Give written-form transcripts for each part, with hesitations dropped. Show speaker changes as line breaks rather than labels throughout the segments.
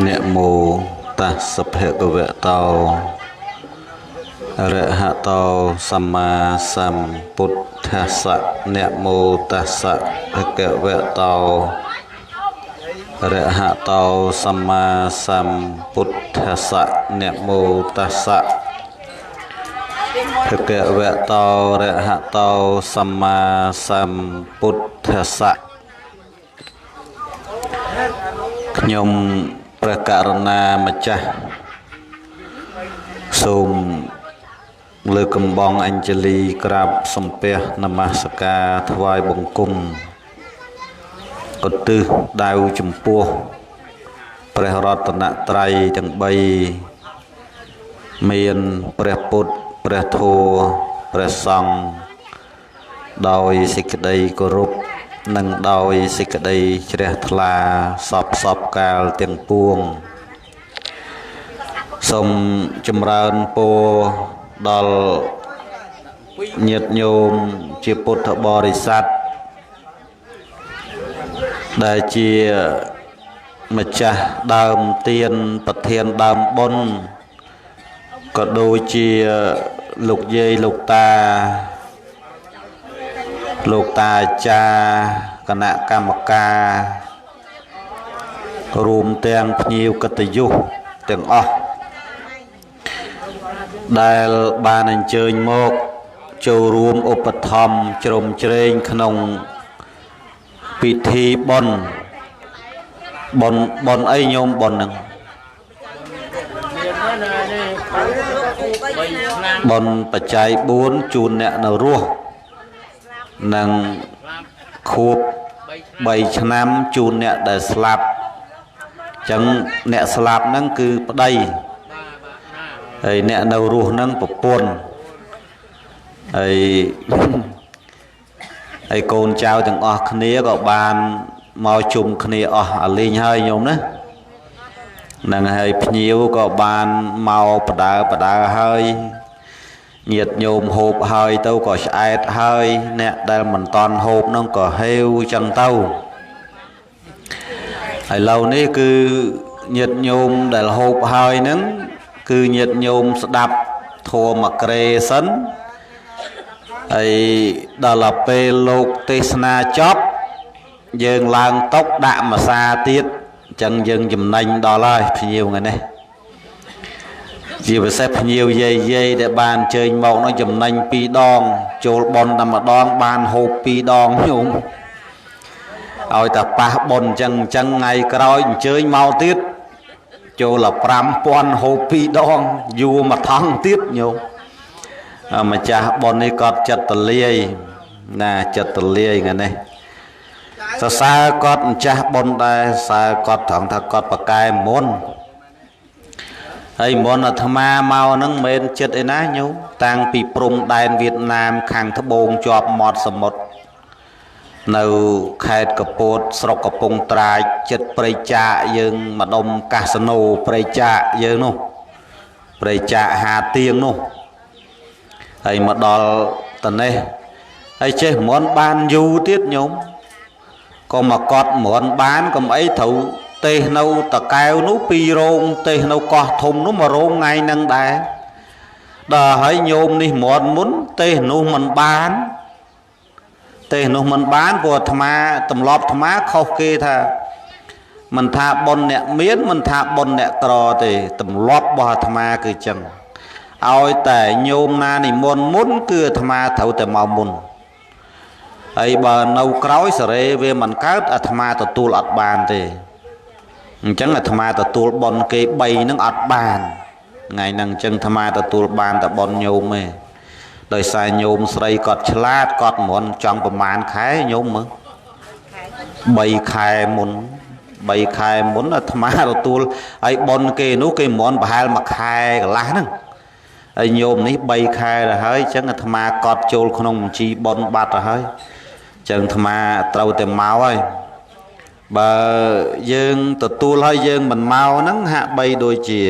នមោតស្សភគវតោអរហតោសម្មាសម្ពុទ្ធស្សនមោតស្សភគវតោអរហតោសម្មាសម្ពុទ្ធស្សនមោតស្សភគវតោអរហតោសម្មាសម្ពុទ្ធស្សខ្ញុំព្រះករុណាម្ចាស់សូមលើកកំបងអញ្ជលីក្រាបសំពះនមស្ការថ្វាយបង្គំឧទ្ទិសដៅចំពោះព្រះរតនត្រ័យទាំង3មានព្រះពុទ្ធព្រះធម៌ព្រះសង្ឃដោយសេចក្តីគោរពនិងដោយសេចក្តីជ្រះថ្លាសពសពកាលទាំងពួងសូមចម្រើនពរដល់ញាតិញោមជាពុទ្ធបរិស័ទដែលជាម្ចាស់ដើមទានប្រធានដើមបុណ្យក៏ដូចជាលោកយាយលោកតាលោកតាអាចារ្យគណៈកម្មការរួមទាំងភ្ញៀវកិត្តិយសទាំងអស់ដែលបានអញ្ជើញមកចូលរួមឧបត្ថម្ភជ្រោមជ្រែងក្នុងពិធីបុណ្យបុណ្យអីញោមបុណ្យហ្នឹងបុណ្យបច្ច័យ4ជូនអ្នកនៅរស់និងខួប3ឆ្នាំជូនអ្នកដែលស្លាប់អញ្ចឹងអ្នកស្លាប់ហ្នឹងគឺប្តីហើយអ្នកនៅរស់ហ្នឹងប្រពន្ធហើយហើយកូនចៅទាំងអស់គ្នាក៏បានមកជុំគ្នាអស់អាលីងហើយញោមណាហ្នឹងហើយភ្ញៀវក៏បានមកបដើបដើហើយ ញាតិញោមហូបហើយទៅក៏ឆ្អែតហើយអ្នកដែលមិនតន់ហូបនោះក៏ហេវចឹងទៅឥឡូវនេះគឺញាតិញោមដែលហូបហើយហ្នឹងគឺញាតិញោមស្ដាប់ធម៌មកក្រេសិនហើយដល់ពេលលោកទេសនាចប់យើងឡើងតុដាក់ម្សាទៀតអញ្ចឹងយើងចំណេញដល់ហើយភ្ញៀវថ្ងៃនេះជាពិសេសភ្ញៀវយាយយាយដែលបានអញ្ជើញមកនោះចំណេញ2ដងចូលប៉ុនតែម្ដងបានហូប2ដងញោមឲ្យតែប៉ះប៉ុនអញ្ចឹងអញ្ចឹងថ្ងៃក្រោយអញ្ជើញមកទៀតចូល5000ហូប2ដងយួរមួយថង់ទៀតញោមម្ចាស់ប៉ុននេះគាត់ចិត្តតលាយណាចិត្តតលាយថ្ងៃនេះសរសើរគាត់ម្ចាស់ប៉ុនដែរសើគាត់ត្រង់ថាគាត់ប្រកែមុនហើយមុនអាត្មាមកហ្នឹងមិនមែនចិត្តឯណាញោមតាំងពីព្រំដែនវៀតណាមខាងត្បូងជាប់មាត់សមុទ្រនៅខេត្តកពតស្រុកកំពង់ត្រាចចិត្តព្រៃចាកយើងម្ដុំកាសណូព្រៃចាកយើងនោះព្រៃចាកហាទៀងនោះហើយមកដល់តនេះហើយចេះមុនបានយូរទៀតញោមក៏មកកត់មុនបានកុំអីត្រូវទេសនៅតកែវនោះពីរោងទេសនៅកោះធំនោះមួយរោងថ្ងៃហ្នឹងដែរដល់ហើយញោមនេះមុនមុនទេសនោះមិនបានទេសនោះមិនបានព្រោះអាត្មាទម្លាប់អាត្មាខុសគេថាមិនថាបុណ្យអ្នកមានមិនថាបុណ្យអ្នកក្រទេទម្លាប់របស់អាត្មាគឺចឹងឲ្យតែញោមណានិមន្តមុនគឺអាត្មាត្រូវតែមកមុនហើយបើនៅក្រោយសេរីវាមិនកើតអាត្មាទទួលអត់បានទេអញ្ចឹងអាត្មាទទួលបុណ្យគេ3ហ្នឹងអត់បានថ្ងៃហ្នឹងអញ្ចឹងអាត្មាទទួលបានតែបុណ្យញោមទេដោយសារញោមស្រីគាត់ឆ្លាតគាត់មិនចង់ប្រមាណខែញោមមើល3ខែមុន3ខែមុនអាត្មាទទួលហើយបុណ្យគេនោះគេមិនប្រហែល1ខែកន្លះហ្នឹងហើយញោមនេះ3ខែទៅហើយអញ្ចឹងអាត្មាកត់ចូលក្នុងបញ្ជីបុណ្យបាត់ទៅហើយអញ្ចឹងអាត្មាត្រូវតែមកហើយបើយើងទទួលហើយយើងមិនមកហ្នឹងហាក់បីដូចជា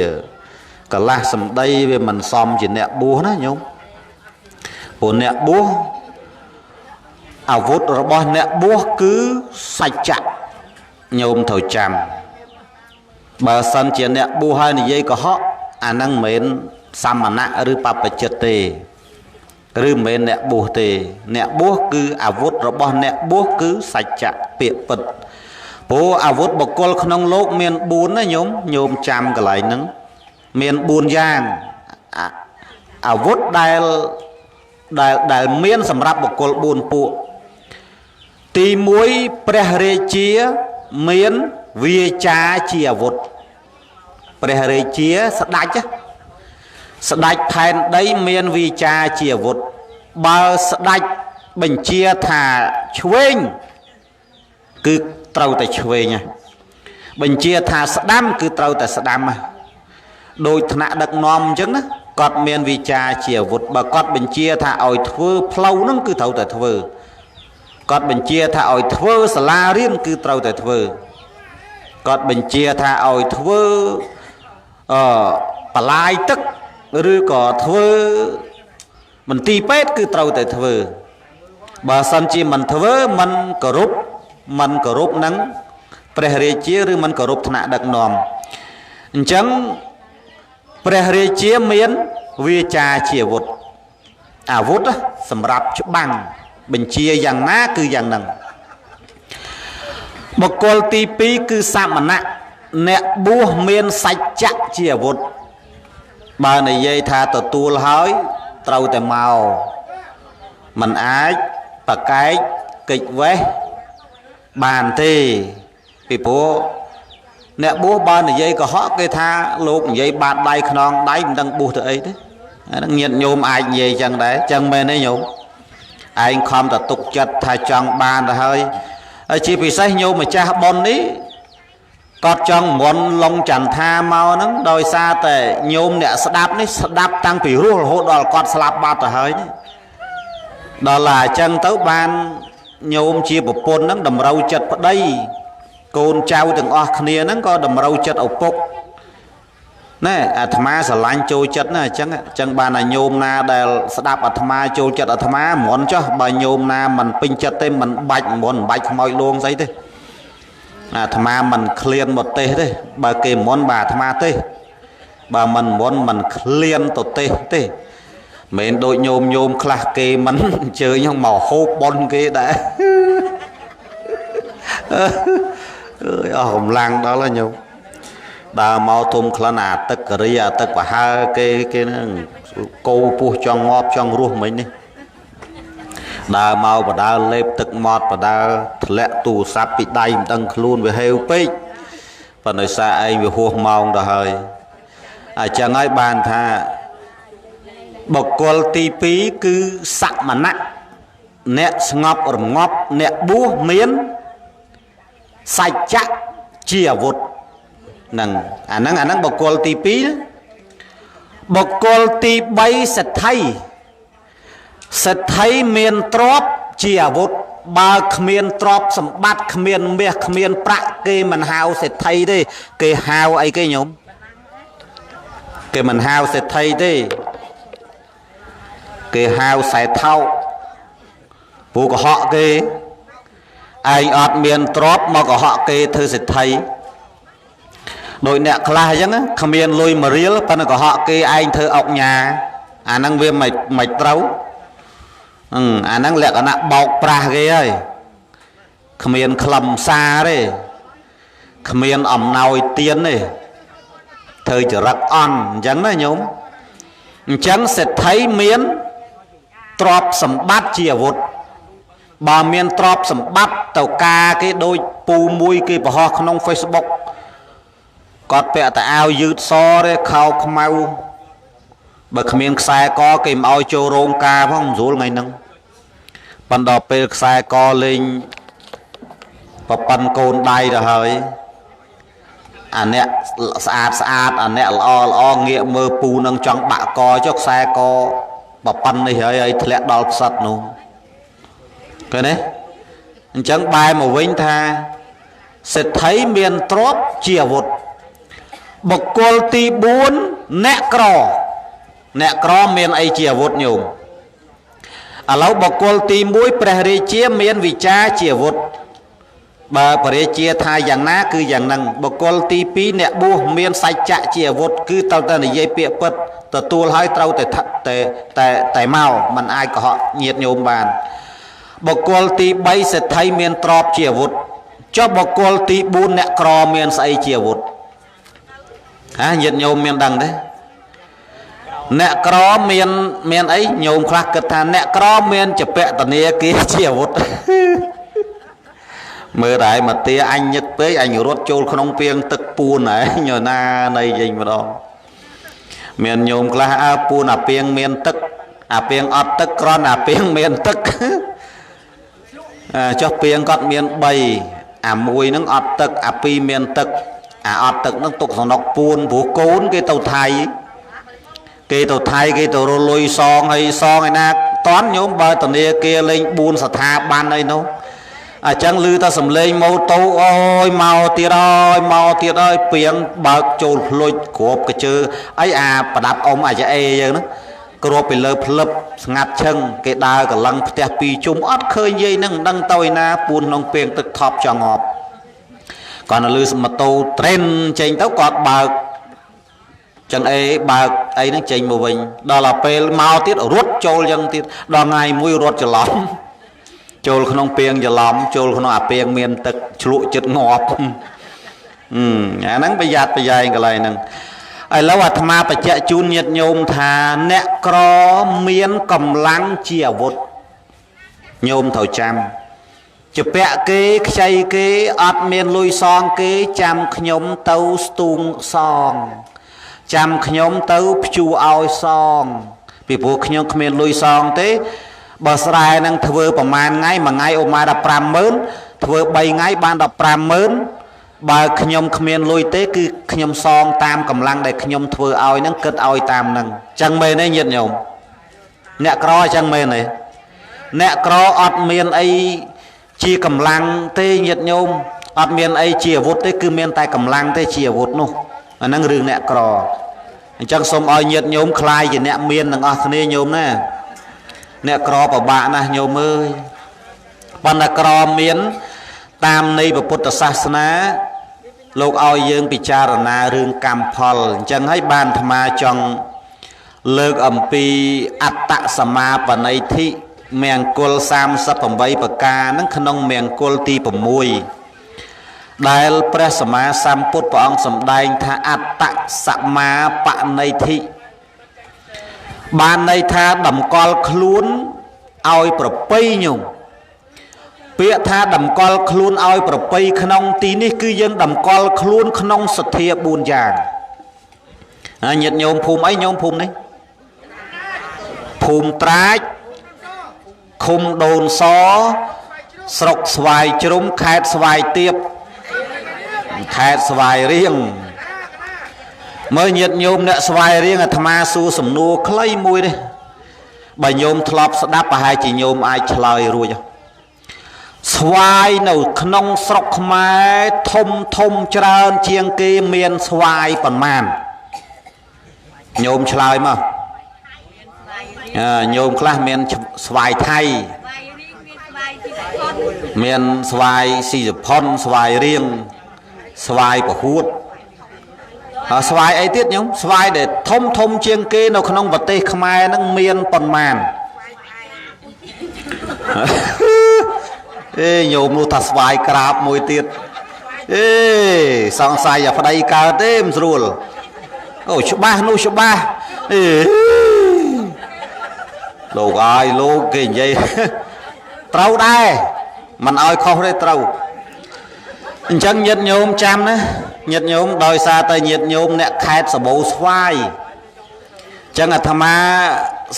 កន្លះសម្ដីវាមិនសមជាអ្នកបួសណាញោមព្រោះអ្នកបួសអាវុធរបស់អ្នកបួសគឺសច្ចៈញោមត្រូវចាំបើសិនជាអ្នកបួសហើយនិយាយកុហកអាហ្នឹងមិនមែនសមណៈឬបព្វជិតទេឬមិនមែនអ្នកបួសទេអ្នកបួសគឺអាវុធរបស់អ្នកបួសគឺសច្ចៈពាក្យពិតព្រោះអាវុធបុគ្គលក្នុងលោកមាន4ណាញោមញោមចាំកន្លែងហ្នឹងមាន4យ៉ាងអាវុធដែលមានសម្រាប់បុគ្គល4ពួកទី1ព្រះរាជាមានវាចាជាអាវុធព្រះរាជាស្ដេចស្ដេចផែនដីមានវាចាជាអាវុធបើស្ដេចបញ្ជាថាឆ្វេងគឺត្រូវតែឆ្វេងបញ្ជាថាស្ដាំគឺត្រូវតែស្ដាំដោយថ្នាក់ដឹកនាំអញ្ចឹងណាគាត់មានវិចាជាអាវុធបើគាត់បញ្ជាថាឲ្យធ្វើផ្លូវហ្នឹងគឺត្រូវតែធ្វើគាត់បញ្ជាថាឲ្យធ្វើសាលារៀនគឺត្រូវតែធ្វើគាត់បញ្ជាថាឲ្យធ្វើបលាយទឹកឬក៏ធ្វើមន្ទីរពេទ្យគឺត្រូវតែធ្វើបើសិនជាមិនធ្វើមិនគោរពមិនគោរពនឹងព្រះរាជាឬមិនគោរពថ្នាក់ដឹកនាំអញ្ចឹងព្រះរាជាមានវាចាជាអាវុធអាវុធសម្រាប់ច្បាំងបញ្ជាយ៉ាងណាគឺយ៉ាងហ្នឹងបុគ្គលទី2គឺសមណៈអ្នកបួសមានសច្ចៈជាអាវុធបើនិយាយថាទទួលហើយត្រូវតែមកមិនអាចប្រកែកកិច្ចវេះបានទេពីព្រោះអ្នកបួសបើនិយាយកុហកគេថាលោកនិយាយបាតដៃខ្នងដៃមិនដឹងបួសទៅអីទេហ្នឹងញាតិញោមអាចនិយាយចឹងដែរចឹងមែនទេញោមឯងខំតែទុកចិត្តថាចង់បានទៅហើយហើយជាពិសេសញោមម្ចាស់បុណ្យនេះគាត់ចង់មុនឡុងចន្ទាមកហ្នឹងដោយសារតែញោមអ្នកស្ដាប់នេះស្ដាប់តាំងពីរស់រហូតដល់គាត់ស្លាប់បាត់ទៅហើយនេះដល់តែអញ្ចឹងទៅបានញោមជាប្រពន្ធហ្នឹងតម្រូវចិត្តប្តីកូនចៅទាំងអស់គ្នាហ្នឹងក៏តម្រូវចិត្តឪពុក ណែអាត្មាស្រឡាញ់ចូលចិត្តណាអញ្ចឹងអញ្ចឹងបានតែញោមណាដែលស្ដាប់អាត្មាចូលចិត្តអាត្មាមិនចោះបើញោមណាមិនពេញចិត្តទេមិនបាច់មិនបាច់ខ្មោចលួងស្អីទេអាត្មាមិនឃ្លានមកទេសទេបើគេមុនបាទអាត្មាទេបើមិនមុនមិនឃ្លានទៅទេសទេមិនដូចញោមញោមខ្លះគេមិនអញ្ជើញមកហូបប៉ុនគេដែរអើយអស់កម្លាំងដល់ហើយញោមដើរមកធំក្លិនអាទឹកការីអាទឹកប្រហើគេគេហ្នឹងគោពោះចង់ងាប់ចង់រស់មិញនេះដើរមកបដើលេបទឹកមាត់បដើធ្លាក់ទូរស័ព្ទពីដៃមិនដឹងខ្លួនវាហេវពេកប៉ុន្តែសារឯងវាហួសម៉ោងទៅហើយអញ្ចឹងហើយបានថាបុគ្គលទី2គឺសមណៈអ្នកស្ងប់រងាប់អ្នកបួសមានសច្ចៈជាអាវុធហ្នឹងអាហ្នឹងបុគ្គលទី2បុគ្គលទី3សេដ្ឋីសេដ្ឋីមានទ្រព្យជាអាវុធបើគ្មានទ្រព្យសម្បត្តិគ្មានមាសគ្មានប្រាក់គេមិនហៅសេដ្ឋីទេគេហៅអីគេញោមគេមិនហៅសេដ្ឋីទេគេហៅសែថោពូកុហកគេឯងអត់មានទ្រព្យមកកុហកគេធ្វើសេដ្ឋីដោយអ្នកខ្លះអញ្ចឹងគ្មានលុយមួយរៀលប៉ុន្តែកុហកគេឯងធ្វើអុកញ៉ាអាហ្នឹងវាមិនត្រូវអាហ្នឹងលក្ខណៈបោកប្រាស់គេហើយគ្មានខ្លឹមសារទេគ្មានអំណោយទានទេធ្វើចរិតអន់អញ្ចឹងណាញោមអញ្ចឹងសេដ្ឋីមានទ្រព្យសម្បត្តិជាអាវុធបើមានទ្រព្យសម្បត្តិទៅការគេដូចពូមួយគេបង្ហោះក្នុង Facebook គាត់ពាក់តែអាវយឺតសទេខោខ្មៅបើគ្មានខ្សែកគេមិនឲ្យចូលរោងការផងមិនស្រួលថ្ងៃហ្នឹងប៉ុន្តែពេលខ្សែកលេងប្រប៉ិនកូនដៃទៅហើយអាអ្នកស្អាតស្អាតអាអ្នកល្អល្អងាកមើលពូនឹងចង់បាក់កចុះខ្សែកប្រប៉ិននេះហើយឲ្យធ្លាក់ដល់ផ្សិតនោះឃើញទេអញ្ចឹងបែរមកវិញថាសេដ្ឋីមានទ្រព្យជាអាវុធបុគ្គលទី4អ្នកក្រអ្នកក្រមានអីជាអាវុធញោមឥឡូវបុគ្គលទី1ព្រះរាជាមានវិចារជាអាវុធបើព្រះរាជាថាយ៉ាងណាគឺយ៉ាងហ្នឹងបុគ្គលទី2អ្នកបួសមានសច្ចៈជាអាវុធគឺត្រូវតែនិយាយពាក្យពិតទទួលហើយត្រូវតែតែមកมันអាចកុហកញាតិញោមបានបុគ្គលទី3សេដ្ឋីមានទ្រព្យជាអាវុធចុះបុគ្គលទី4អ្នកក្រមានស្អីជាអាវុធហាញាតិញោមមានដឹងទេអ្នកក្រមានអីញោមខ្លះគិតថាអ្នកក្រមានចពតនាគារជាអាវុធមើលតែមកទាអញញឹកពេកអញរត់ចូលក្នុងពាងទឹកពួនឯងណានៃយិញម្ដងមានញោមខ្លះអើពួនអាពាងមានទឹកអាពាងអត់ទឹកក្រន់អាពាងមានទឹកចុះពាងគាត់មាន3អាមួយហ្នឹងអត់ទឹកអាពីរមានទឹកអាអត់ទឹកហ្នឹងទុកសំណុកពួនព្រោះកូនគេទៅថៃគេទៅថៃគេទៅរលុយសងហើយសងឯណាតន់ញោមបើធនាគារលេង4ស្ថាប័នអីនោះអញ្ចឹងឮតែសំឡេងម៉ូតូអូយមកទៀតហើយមកទៀតហើយពីងបើកចូលភ្លុចគ្របកជើអីអាប្រដាប់អ៊ំអាចអេយើងហ្នឹងគ្របពីលើផ្លឹបស្ងាត់ឈឹងគេដើរកលឹងផ្ទះពីរជុំអត់ឃើញយាយហ្នឹងមិនដឹងទៅឯណាពួនក្នុងពាងទឹកថប់ចង់ងាប់គាត់នៅលើម៉ូតូត្រេនចេញទៅគាត់បើកចឹងអេបើកអីហ្នឹងចេញមកវិញដល់ដល់ពេលមកទៀតរត់ចូលចឹងទៀតដល់ថ្ងៃមួយរត់ច្រឡំចូលក្នុងពាងច្រឡំចូលក្នុងអាពាងមានទឹកជ្លក់ចិត្តងាប់អាហ្នឹងប្រយ័ត្នប្រយែងកន្លែងហ្នឹងឥឡូវអាត្មាបញ្ជាក់ជូនញាតិញោមថាអ្នកក្រមានកម្លាំងជាអាវុធញោមត្រូវចាំជពាក់គេខ្ចីគេអត់មានលុយសងគេចាំខ្ញុំទៅស្ទូងសងចាំខ្ញុំទៅព្យួរឲ្យសងពីព្រោះខ្ញុំគ្មានលុយសងទេបើស្រែនឹងធ្វើប្រហែលថ្ងៃមួយថ្ងៃឧមា150,000ធ្វើ3ថ្ងៃបាន150,000បើខ្ញុំគ្មានលុយទេគឺខ្ញុំសងតាមកម្លាំងដែលខ្ញុំធ្វើឲ្យហ្នឹងគិតឲ្យតាមហ្នឹងចឹងមែនទេញាតិញោមអ្នកក្រអញ្ចឹងមែនទេអ្នកក្រអត់មានអីជាកម្លាំងទេញាតិញោមអត់មានអីជាអាវុធទេគឺមានតែកម្លាំងទេជាអាវុធនោះអាហ្នឹងរឿងអ្នកក្រ អញ្ចឹងសូមឲ្យញាតិញោមក្លាយជាអ្នកមានទាំងអស់គ្នាញោមណាអ្នកក្រពិបាកណាស់ញោមអើយប៉ុន្តែក្រមានតាមន័យពុទ្ធសាសនាលោកឲ្យយើងពិចារណារឿងកម្មផលអញ្ចឹងហើយបានអាត្មាចង់លើកអំពីអត្តសមាបនិធិមង្គល38ប្រការហ្នឹងក្នុងមង្គលទី6ដែលព្រះសម្មាសម្ពុទ្ធព្រះអង្គសម្ដែងថាអត្តសមាបនិធិបានន័យថាតម្កល់ខ្លួនឲ្យប្រពៃញោមពាក្យថាតម្កល់ខ្លួនឲ្យប្រពៃក្នុងទីនេះគឺយើងតម្កល់ខ្លួនក្នុងសទ្ធា4យ៉ាងហើយញាតិញោមភូមិអីញោមភូមិនេះភូមិត្រាចឃុំដូនសស្រុកស្វាយជ្រុំខេត្តស្វាយទៀបខេត្តស្វាយរៀងមើលញាតិញោមអ្នកស្វាយរៀងអាត្មាសួរសំណួរខ្លីមួយនេះបើញោមធ្លាប់ស្ដាប់ប្រហែលជាញោមអាចឆ្លើយរួចស្វាយនៅក្នុងស្រុកខ្មែរធំធំច្រើនជាងគេមានស្វាយប៉ុន្មានញោមឆ្លើយមកញោមខ្លះមានស្វាយថៃមានស្វាយស៊ីសផុនស្វាយរៀងស្វាយពហួតស្វាយអីទៀតញោមស្វាយដែលធំធំជាងគេនៅក្នុងប្រទេសខ្មែរហ្នឹងមានប៉ុន្មានអេញោមនោះថាស្វាយក្រាបមួយទៀតអេសង្ស័យអាប្តីកើតទេមិនស្រួលអូច្បាស់នោះច្បាស់អេលោកអើយលោកគេនិយាយត្រូវដែរមិនឲ្យខុសទេត្រូវអញ្ចឹងញាតិញោមចាំណាញាតិញោមដោយសារតែញាតិញោមអ្នកខេត្តសបោស្វាយអញ្ចឹងអាត្មា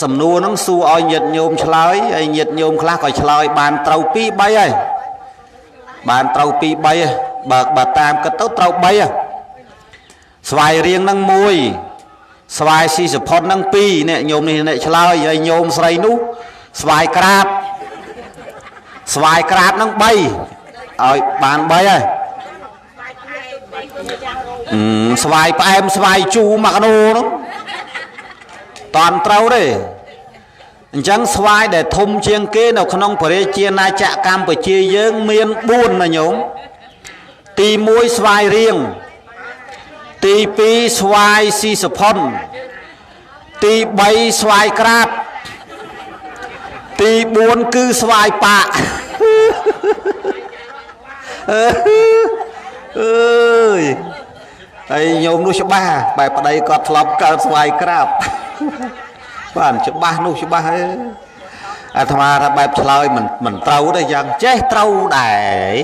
សំណួរហ្នឹងសួរឲ្យញាតិញោមឆ្លើយហើយញាតិញោមខ្លះក៏ឆ្លើយបានត្រូវ2 3ហើយបានត្រូវ2 3ហើយបើតាមគិតទៅត្រូវ3ហើយស្វាយរៀងហ្នឹង1ស្វាយស៊ីសផុនហ្នឹង2អ្នកញោមនេះអ្នកឆ្លើយហើយញោមស្រីនោះស្វាយក្រាបស្វាយក្រាបហ្នឹង3ឲ្យបាន3ហើយស្វាយផ្អែមស្វាយជូរមកកណូនោះតាន់ត្រូវទេអញ្ចឹងស្វាយដែលធំជាងគេនៅក្នុងព្រះរាជាណាចក្រកម្ពុជាយើងមាន4ណាញោមទី1ស្វាយរៀងទី2ស្វាយស៊ីសផុនទី3ស្វាយក្រាបទី4គឺស្វាយប៉ាក់អើយហើយញោមនោះច្បាស់បែបប្តីគាត់ធ្លាប់កើតស្វាយក្រាបបានច្បាស់នោះច្បាស់ហើយអាត្មាថាបែបឆ្លើយមិនត្រូវទេយ៉ាងចេះត្រូវដែរ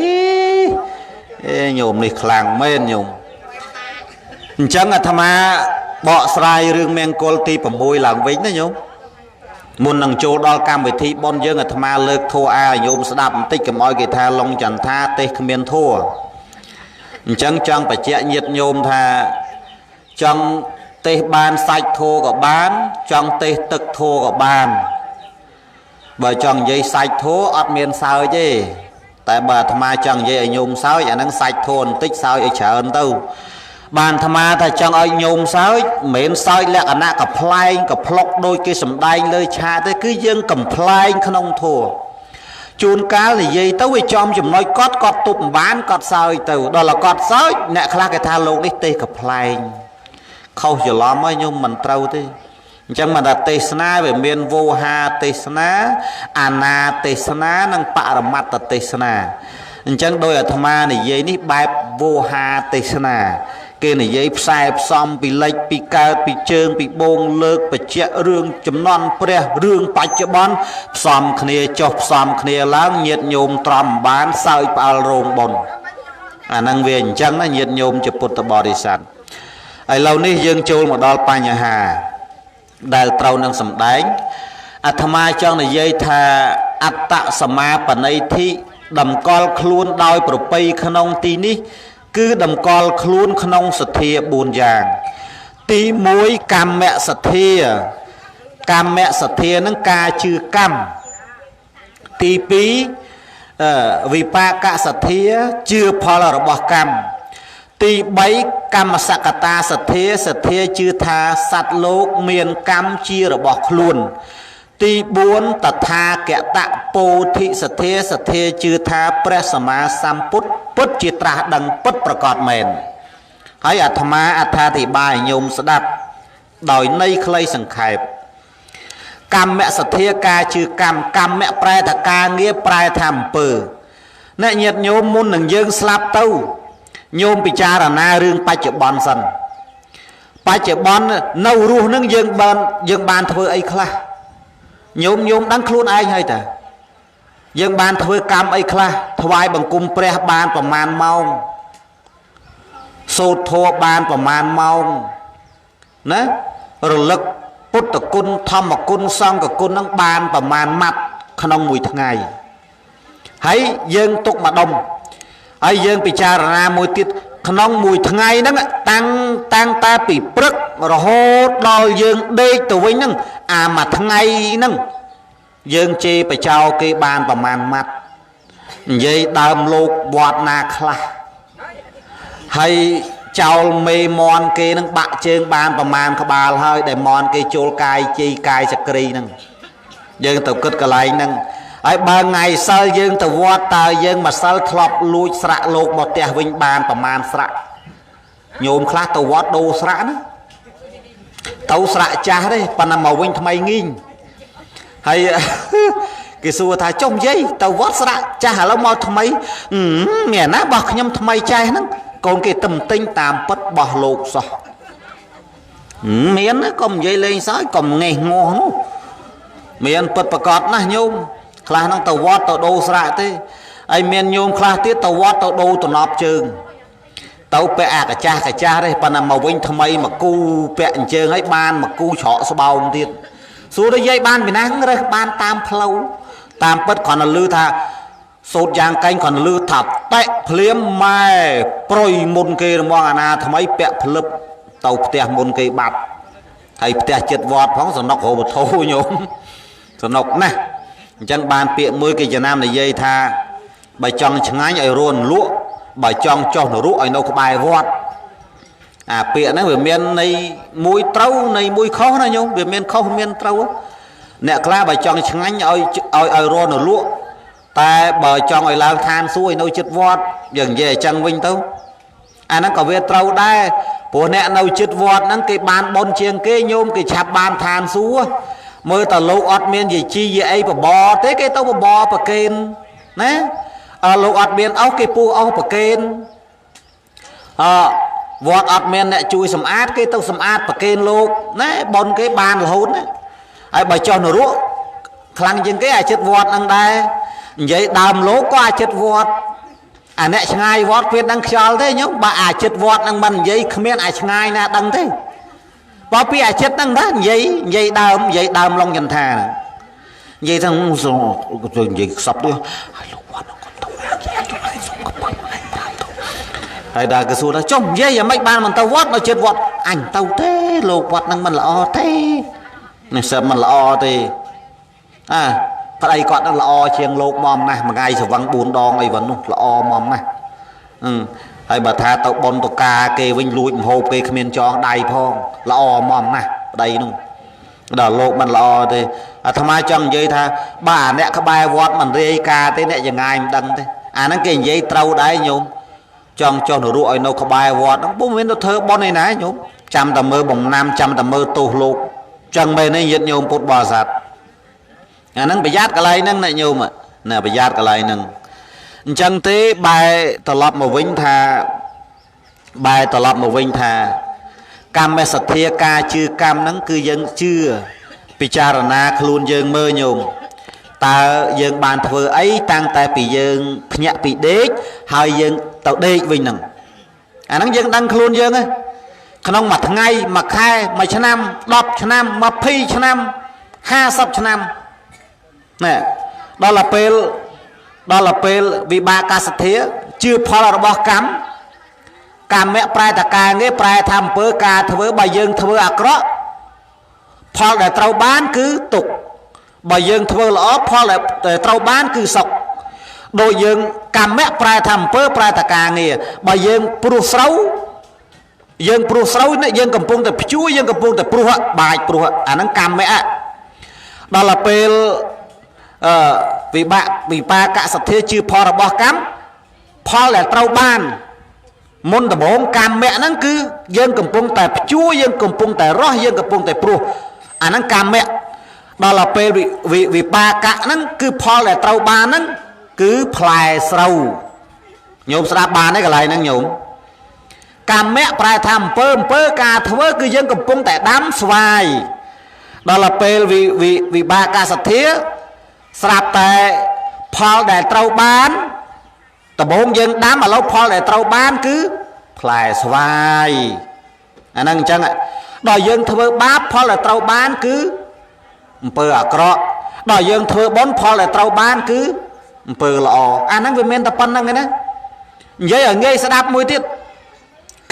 អេញោមនេះខ្លាំងមែនញោមអញ្ចឹងអាត្មាបកស្រាយរឿងមង្គលទី6ឡើងវិញណាញោមមុននឹងចូលដល់កម្មវិធីបុណ្យយើងអាត្មាលើកធម៌អាញោមស្ដាប់បន្តិចកុំឲ្យគេថាឡុងចន្ទាទេសគ្មានធម៌អញ្ចឹងចង់បញ្ជាក់ញាតិញោមថាចង់ទេសបានសាច់ធម៌ក៏បានចង់ទេសទឹកធម៌ក៏បានបើចង់និយាយសាច់ធម៌អត់មានសើចទេតែបើអាត្មាចង់និយាយឲ្យញោមសើចអាហ្នឹងសាច់ធម៌បន្តិចសើចឲ្យច្រើនទៅបានអាត្មាថាចង់ឲ្យញោមសើចមិនមែនសើចលក្ខណៈកំប្លែងកំប្លុកដូចគេសំដែងលើឆាកទេគឺយើងកំប្លែងក្នុងធម៌ជួនកាលនិយាយទៅវាចំចំណុចគាត់គាត់ទប់មិនបានគាត់សើចទៅដល់គាត់សើចអ្នកខ្លះគេថាលោកនេះទេសកំប្លែងខុសច្រឡំហើយញោមមិនត្រូវទេអញ្ចឹងមិនថាទេសនាវាមានវោហាទេសនាអាណាទេសនានិងបរមត្តទេសនាអញ្ចឹងដោយអាត្មានិយាយនេះបែបវោហាទេសនាគេនិយាយផ្សែផ្សំពីលិចពីកើតពីជើងពីបងលើកបច្ចៈរឿងចំនួនព្រះរឿងបច្ចុប្បន្នផ្សំគ្នាចុះផ្សំគ្នាឡើងញាតិញោមទ្រាំបានសើចផ្អើលរោងបុណ្យអាហ្នឹងវាអញ្ចឹងណាញាតិញោមជាពុទ្ធបរិស័ទឥឡូវនេះយើងចូលមកដល់បញ្ហាដែលត្រូវនឹងសម្ដែងអាត្មាចង់និយាយថាអត្តសមាបនិធិតម្កល់ខ្លួនដោយប្រពៃក្នុងទីនេះគឺតម្កល់ខ្លួនក្នុងសទ្ធា4យ៉ាងទី1កម្មសទ្ធាកម្មសទ្ធានឹងការជឿកម្មទី2វិបាកសទ្ធាជឿផលរបស់កម្ម ទី3កម្មសកតាសទ្ធាសទ្ធាជឿថាសត្វលោកមានកម្មជារបស់ខ្លួនទី4តថាគតពោធិសទ្ធាសទ្ធាជឿថាព្រះសម្មាសម្ពុទ្ធពិតជាត្រាស់ដឹងពិតប្រកបមែនហើយអាត្មាអត្ថាធិប្បាយញោមស្ដាប់ដោយន័យខ្លីសង្ខេបកម្មសទ្ធាការជឿកម្មកម្មៈប្រែថាការងារប្រែថាអំពើអ្នកញាតិញោមមុននឹងយើងស្លាប់ទៅញោមពិចារណារឿងបច្ចុប្បន្នសិនបច្ចុប្បន្ននៅរស់នឹងយើងបានធ្វើអីខ្លះញោមដឹងខ្លួនឯងហើយតាយើងបានធ្វើកម្មអីខ្លះថ្វាយបង្គំព្រះបានប្រមាណម៉ោងសូត្រធម៌បានប្រមាណម៉ោងណារលឹកពុទ្ធគុណធម្មគុណសង្ឃគុណនឹងបានប្រមាណម៉ាត់ក្នុងមួយថ្ងៃហើយយើងទុកម្ដុំហើយយើងពិចារណាមួយទៀតក្នុងមួយថ្ងៃហ្នឹងតាំងតែពីព្រឹករហូតដល់យើងដេកទៅវិញហ្នឹងអាមួយថ្ងៃហ្នឹងយើងជេរបចោគេបានប្រមាណម៉ាត់និយាយដើមលោកវត្តណាខ្លះហើយចោលមេមន់គេនឹងបាក់ជើងបានប្រមាណក្បាលហើយដែលមន់គេចូលកាយជ័យកាយសក្រីហ្នឹងយើងទៅគិតកន្លែងហ្នឹងហើយបើថ្ងៃសិលយើងទៅវត្តតើយើងមកសិលធ្លាប់លួចស្រាក់លោកមកផ្ទះវិញបានប្រមាណស្រាក់ញោមខ្លះទៅវត្តដូរស្រាក់ណាទៅស្រាក់ចាស់ទេប៉ុន្តែមកវិញថ្មីងីងហើយគេសួរថាចុះយាយទៅវត្តស្រាក់ចាស់ឥឡូវមកថ្មីមានណាបោះខ្ញុំថ្មីចាស់ហ្នឹងកូនគេទឹមទិញតាមពិតបោះលោកសោះមានកុំនិយាយលេងសើចកុំងេះងាស់នោះមានពិតប្រកបណាស់ញោមខ្លះហ្នឹងទៅវត្តទៅដូរស្រាក់ទេហើយមានញោមខ្លះទៀតទៅវត្តទៅដូរតំណប់ជើងទៅពាក់អាកាចាស់កាចាស់ទេប៉ុន្តែមកវិញថ្មីមកគូពាក់អញ្ជើងហើយបានមកគូច្រកស្បោងទៀតសួរទៅយាយបានពីណារើសបានតាមផ្លូវតាមពិតគ្រាន់តែឮថាសូត្រយ៉ាងកែងគ្រាន់តែឮថាតេភ្លាមម៉ែប្រុយមុនគេរមងអាណាថ្មីពាក់ភ្លឹបទៅផ្ទះមុនគេបាត់ហើយផ្ទះចិត្តវត្តផងសំណុករវធោញោមសំណុកណាស់អញ្ចឹងបានពាក្យមួយគេចំណាំនិយាយថាបើចង់ឆ្ងាញ់ឲ្យរួនលក់បើចង់ចុះនរកឲ្យនៅក្បែរវត្តអាពាក្យហ្នឹងវាមានន័យមួយត្រូវន័យមួយខុសណាញោមវាមានខុសមានត្រូវអ្នកខ្លះបើចង់ឆ្ងាញ់ឲ្យឲ្យរួនលក់តែបើចង់ឲ្យឡើងឋានសួគ៌ឲ្យនៅជិតវត្តយើងនិយាយអញ្ចឹងវិញទៅអាហ្នឹងក៏វាត្រូវដែរព្រោះអ្នកនៅជិតវត្តហ្នឹងគេបានបុណ្យជាងគេញោមគេឆាប់បានឋានសួគ៌មើលតលោកអត់មានយាយជីយាយអីបបរទេគេទៅបបរប្រកេនណាអើលោកអត់មានអោសគេពោះអោសប្រកេនអវត្តអត់មានអ្នកជួយសម្អាតគេទៅសម្អាតប្រកេនលោកណាបុណ្យគេបានរហូតណាហើយបើចុះនរកខ្លាំងជាងគេអាចិត្តវត្តហ្នឹងដែរនិយាយដើមលោកក៏អាចិត្តវត្តអាអ្នកឆ្ងាយវត្តគ្មានដឹងខ្យល់ទេញោមបើអាចិត្តវត្តហ្នឹងមិននិយាយគ្មានអាឆ្ងាយណាដឹងទេបើពីអាចិត្តហ្នឹងណានិយាយដើមនិយាយដើមឡុងចន្ទានិយាយថានិយាយខ្សប់ទៅហើយលោកវត្តគាត់ទៅសុំកប៉ុងឯងប្រាប់ទៅហើយដល់គេសួរថាចុះនិយាយយ៉ាងម៉េចបានមិនទៅវត្តនៅចិត្តវត្តអញទៅទេលោកវត្តហ្នឹងមិនល្អទេនេះសិមិនល្អទេអាប្តីគាត់នឹងល្អជាងលោកមុំណាស់មួយថ្ងៃស្វឹង4ដងអីវ៉ាន់នោះល្អមុំណាស់ហើយបើថាទៅប៉ុនតកាគេវិញលួចម្ហូបគេគ្មានចងដៃផងល្អមុំណាស់ប្តីនោះដល់លោកមិនល្អទេអាត្មាចង់និយាយថាបើអាអ្នកក្បែរវត្តមិនរាយការទេអ្នកចងាយមិនដឹងទេអាហ្នឹងគេនិយាយត្រូវដែរញោមចង់ចុះនរកឲ្យនៅក្បែរវត្តហ្នឹងពុំមានទៅធ្វើប៉ុនឯណាញោមចាំតែមើលបំណាំចាំតែមើលទោសលោកចឹងមែនទេញាតិញោមពុទ្ធបរិស័ទអាហ្នឹងប្រយ័ត្នកន្លែងហ្នឹងណាញោមណាប្រយ័ត្នកន្លែងហ្នឹងអញ្ចឹងទេបែរត្រឡប់មកវិញថាបែរត្រឡប់មកវិញថាកម្មសទ្ធាការជឿកម្មហ្នឹងគឺយើងជឿពិចារណាខ្លួនយើងមើលញោមតើយើងបានធ្វើអីតាំងតែពីយើងភ្ញាក់ពីដេកហើយយើងទៅដេកវិញហ្នឹងអាហ្នឹងយើងដឹងខ្លួនយើងហ៎ក្នុងមួយថ្ងៃមួយខែមួយឆ្នាំ10ឆ្នាំ20ឆ្នាំ50ឆ្នាំណែដល់ពេលវិបាកសទ្ធាជឿផលរបស់កម្មកម្មៈប្រែតការងារប្រែថាអំពើការធ្វើបើយើងធ្វើអាក្រក់ផលដែលត្រូវបានគឺទុក្ខបើយើងធ្វើល្អផលដែលត្រូវបានគឺសុខ ដូចយើងកម្មៈប្រែថាអំពើប្រែថាការងារបើយើងព្រោះស្រូវយើងព្រោះស្រូវនេះយើងកំពុងតែភ្ជួរយើងកំពុងតែព្រោះបាចព្រោះអាហ្នឹងកម្មៈដល់ទៅពេលវិបាកវិបាកសទ្ធាជាផលរបស់កម្មផលដែលត្រូវបានមុនដំបូងកម្មៈហ្នឹងគឺយើងកំពុងតែភ្ជួរយើងកំពុងតែរស់យើងកំពុងតែព្រោះអាហ្នឹងកម្មៈដល់ទៅពេលវិបាកៈហ្នឹងគឺផលដែលត្រូវបានហ្នឹងគឺផ្លែស្រូវញោមស្ដាប់បានទេកន្លែងហ្នឹងញោមកម្មៈប្រែថាអំពើអំពើការធ្វើគឺយើងកំពុងតែដាំស្វាយដល់ទៅពេលវិបាកសទ្ធាស្រាប់តែផលដែលត្រូវបានដំបូងយើងដាំឥឡូវផលដែលត្រូវបានគឺផ្លែស្វាយអាហ្នឹងអញ្ចឹងដល់យើងធ្វើបាបផលដែលត្រូវបានគឺអំពើអាក្រក់ដល់យើងធ្វើបុណ្យផលដែលត្រូវបានគឺអំពើល្អអាហ្នឹងវាមានតែប៉ុណ្្នឹងឯណានិយាយឲ្យងាយស្ដាប់មួយទៀត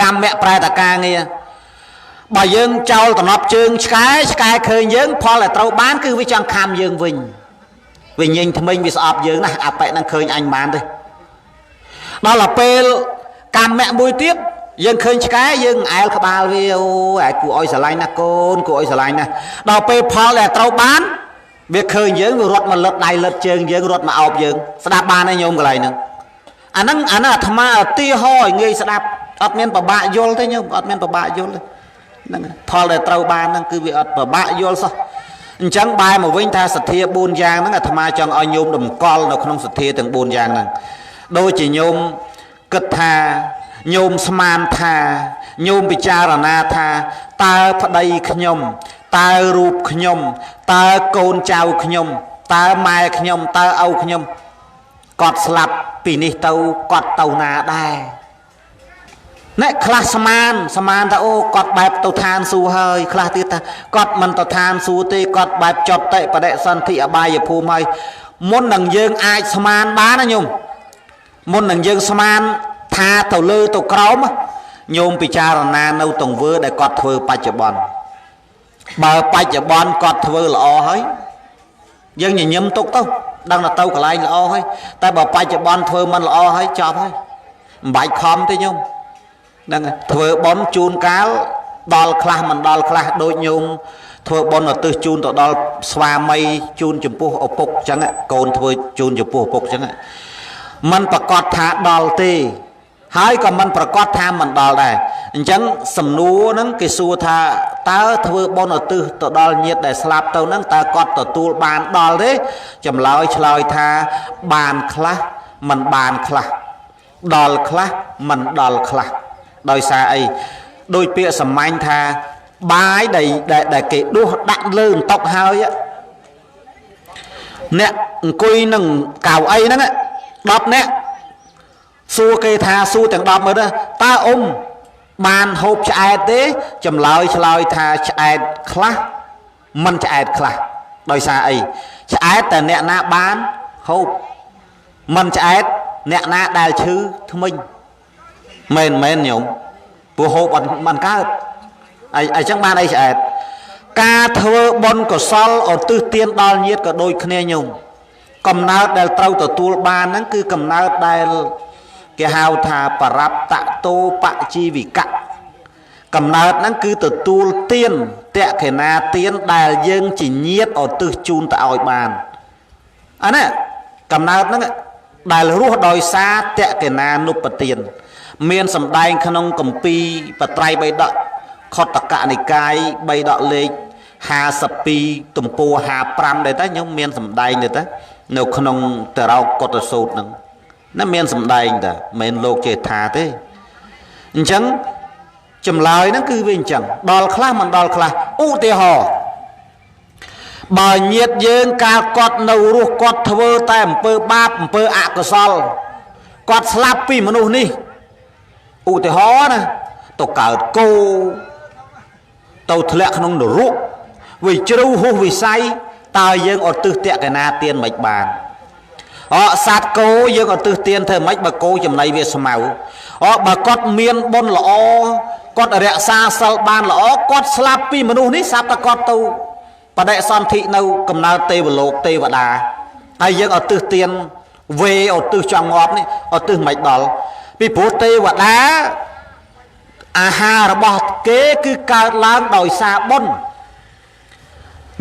កម្មៈប្រែតការងារបើយើងចោលតំណប់ជើងឆ្កែឆ្កែឃើញយើងផលដែលត្រូវបានគឺវាចង់ខំយើងវិញវាញញថ្មិញវាស្អប់យើងណាស់អាប៉ែហ្នឹងឃើញអញបានទេដល់ទៅពេលកម្មៈមួយទៀតយើងឃើញឆ្កែយើងអែលក្បាលវាអូយគួរឲ្យស្រឡាញ់ណាស់កូនគួរឲ្យស្រឡាញ់ណាស់ដល់ពេលផលដែលត្រូវបានវាឃើញយើងវារត់មកលឹកដៃលឹកជើងយើងរត់មកអោបយើងស្ដាប់បានទេញោមកន្លែងហ្នឹងអាហ្នឹងអាហ្នឹងអាត្មាឧទាហរណ៍ឲ្យងាយស្ដាប់អត់មានពិបាកយល់ទេញោមអត់មានពិបាកយល់ទេហ្នឹងផលដែលត្រូវបានហ្នឹងគឺវាអត់ពិបាកយល់សោះអញ្ចឹងបែរមកវិញថាសទ្ធា4យ៉ាងហ្នឹងអាត្មាចង់ឲ្យញោមតម្កល់នៅក្នុងសទ្ធាទាំង4យ៉ាងហ្នឹងដូចជាញោមគិតថាញោមស្មានថាញោមពិចារណាថាតើប្តីខ្ញុំតើរូបខ្ញុំតើកូនចៅខ្ញុំតើម៉ែខ្ញុំតើឪខ្ញុំគាត់ស្លាប់ពីនេះទៅគាត់ទៅណាដែរអ្នកខ្លះស្មានស្មានថាអូគាត់បែបទៅឋានសួគ៌ហើយខ្លះទៀតថាគាត់មិនទៅឋានសួគ៌ទេគាត់បែបចត់តិបដិសន្ធិអបាយភូមិហើយមុននឹងយើងអាចស្មានបានណាញោមមុននឹងយើងស្មានថាទៅលើទៅក្រោមញោមពិចារណានៅទង្វើដែលគាត់ធ្វើបច្ចុប្បន្នបើបច្ចុប្បន្នគាត់ធ្វើល្អហើយយើងញញឹមទុកទៅដឹងថាទៅកន្លែងល្អហើយតែបើបច្ចុប្បន្នធ្វើមិនល្អហើយចប់ហើយមិនបាច់ខំទេញោមហ្នឹងធ្វើបុណ្យជូនកាលដល់ខ្លះមិនដល់ខ្លះដូចញោមធ្វើបុណ្យឧទ្ទិសជូនទៅដល់ស្វាមីជូនចំពោះឪពុកអញ្ចឹងកូនធ្វើជូនចំពោះឪពុកអញ្ចឹងមិនប្រកាសថាដល់ទេហើយក៏មិនប្រកាសថាមិនដល់ដែរអញ្ចឹងសំណួរហ្នឹងគេសួរថាតើធ្វើបុណ្យឧទ្ទិសទៅដល់ញាតិដែលស្លាប់ទៅហ្នឹងតើគាត់ទទួលបានដល់ទេចម្លើយឆ្លើយថាបានខ្លះមិនបានខ្លះដល់ខ្លះមិនដល់ខ្លះដោយសារអីដោយពាក្យសាមញ្ញថាបាយដែលគេដួសដាក់លើអន្តុកហើយអ្នកអង្គុយនឹងកៅអីហ្នឹង10នាក់សួរគេថាសួរទាំង10មើលទៅតើអ៊ំបានហូបឆ្អែតទេចម្លើយឆ្លើយថាឆ្អែតខ្លះមិនឆ្អែតខ្លះដោយសារអីឆ្អែតតែអ្នកណាបានហូបមិនឆ្អែតអ្នកណាដែលឈឺថ្មិញមែនមែនញោមព្រោះហូបអត់មិនកើតអីចឹងបានអីឆ្អែតការធ្វើបុណ្យកុសលឧទ្ទិសទានដល់ញាតិក៏ដូចគ្នាញោមកំណើតដែលត្រូវទទួលបានហ្នឹងគឺកំណើតដែលគេហៅថាបរាប់តតោបជីវិកៈកំណើតហ្នឹងគឺទទួលទានតក្ខិណាទានដែលយើងជាញាតិឧទ្ទិសជូនទៅឲ្យបានអានេះកំណើតហ្នឹងដែលរស់ដោយសារតក្ខិណានុបទានមានសម្ដែងក្នុងគម្ពីរបត្រៃបិដកខុទ្ទកនិកាយបិដកលេខ52ទំព័រ55ដែរតើខ្ញុំមានសម្ដែងដែរតើនៅក្នុងតរោកុតសូត្រហ្នឹងណាមានសម្ដែងតើមិនមែនលោកចេះថាទេអញ្ចឹងចម្លើយហ្នឹងគឺវាអញ្ចឹងដល់ខ្លះមិនដល់ខ្លះឧទាហរណ៍បើញាតិយើងកាលគាត់នៅរស់គាត់ធ្វើតែអំពើបាបអំពើអកុសលគាត់ស្លាប់ពីមនុស្សនេះឧទាហរណ៍ណាទៅកើតគោទៅធ្លាក់ក្នុងនរកវាជ្រៅហួសវិស័យតើយើងឧទ្ទិសតក្កណាទានមិនបានអសត្វគោយើងឧទ្ទិសទានធ្វើម៉េចបើគោចំណីវាស្មៅអបើគាត់មានបុណ្យល្អគាត់រក្សាសិលបានល្អគាត់ស្លាប់ពីមនុស្សនេះស្រាប់តែគាត់ទៅបដិសន្ធិនៅកំណើតទេវលោកទេវតាហើយយើងឧទ្ទិសទាន វេឧទ្ទិសចង់ងាប់នេះឧទ្ទិសមិនដល់ពីព្រោះទេវតាអាហាររបស់គេគឺកើតឡើងដោយសារបុណ្យ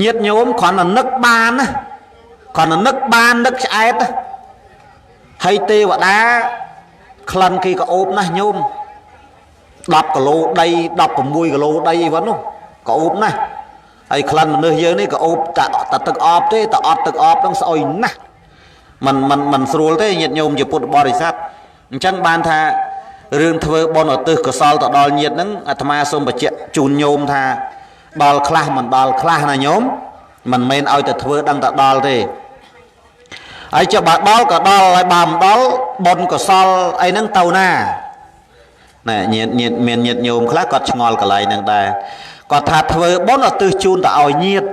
ញាតិញោមគ្រាន់តែនឹកបានណាគ្រាន់តែនឹកបាននឹកឆ្អែតហើយទេវតាក្លិនគេក៏អូបណាស់ញោម10គីឡូដី16គីឡូដីអីវ៉ាន់នោះក៏អូបណាស់ហើយក្លិនមនុស្សយើងនេះក៏អូបតែទឹកអប់ទេតែអត់ទឹកអប់នឹងស្អុយណាស់មិនមិនមិនស្រួលទេញាតិញោមជាពុទ្ធបរិស័ទអញ្ចឹងបានថារឿងធ្វើបុណ្យឧទ្ទិសកុសលទៅដល់ញាតិហ្នឹងអាត្មាសូមបញ្ជាក់ជូនញោមថាដល់ខ្លះមិនដល់ខ្លះណាញោមមិនមែនឲ្យតែធ្វើដឹងតែដល់ទេហើយចុះបើដល់ក៏ដល់ហើយបើមិនដល់បុណ្យកុសលអីហ្នឹងទៅណាណែញាតិញាតិមានញាតិញោមខ្លះគាត់ឆ្ងល់កន្លែងហ្នឹងដែរគាត់ថាធ្វើបុណ្យឧទ្ទិសជូនទៅឲ្យញាតិ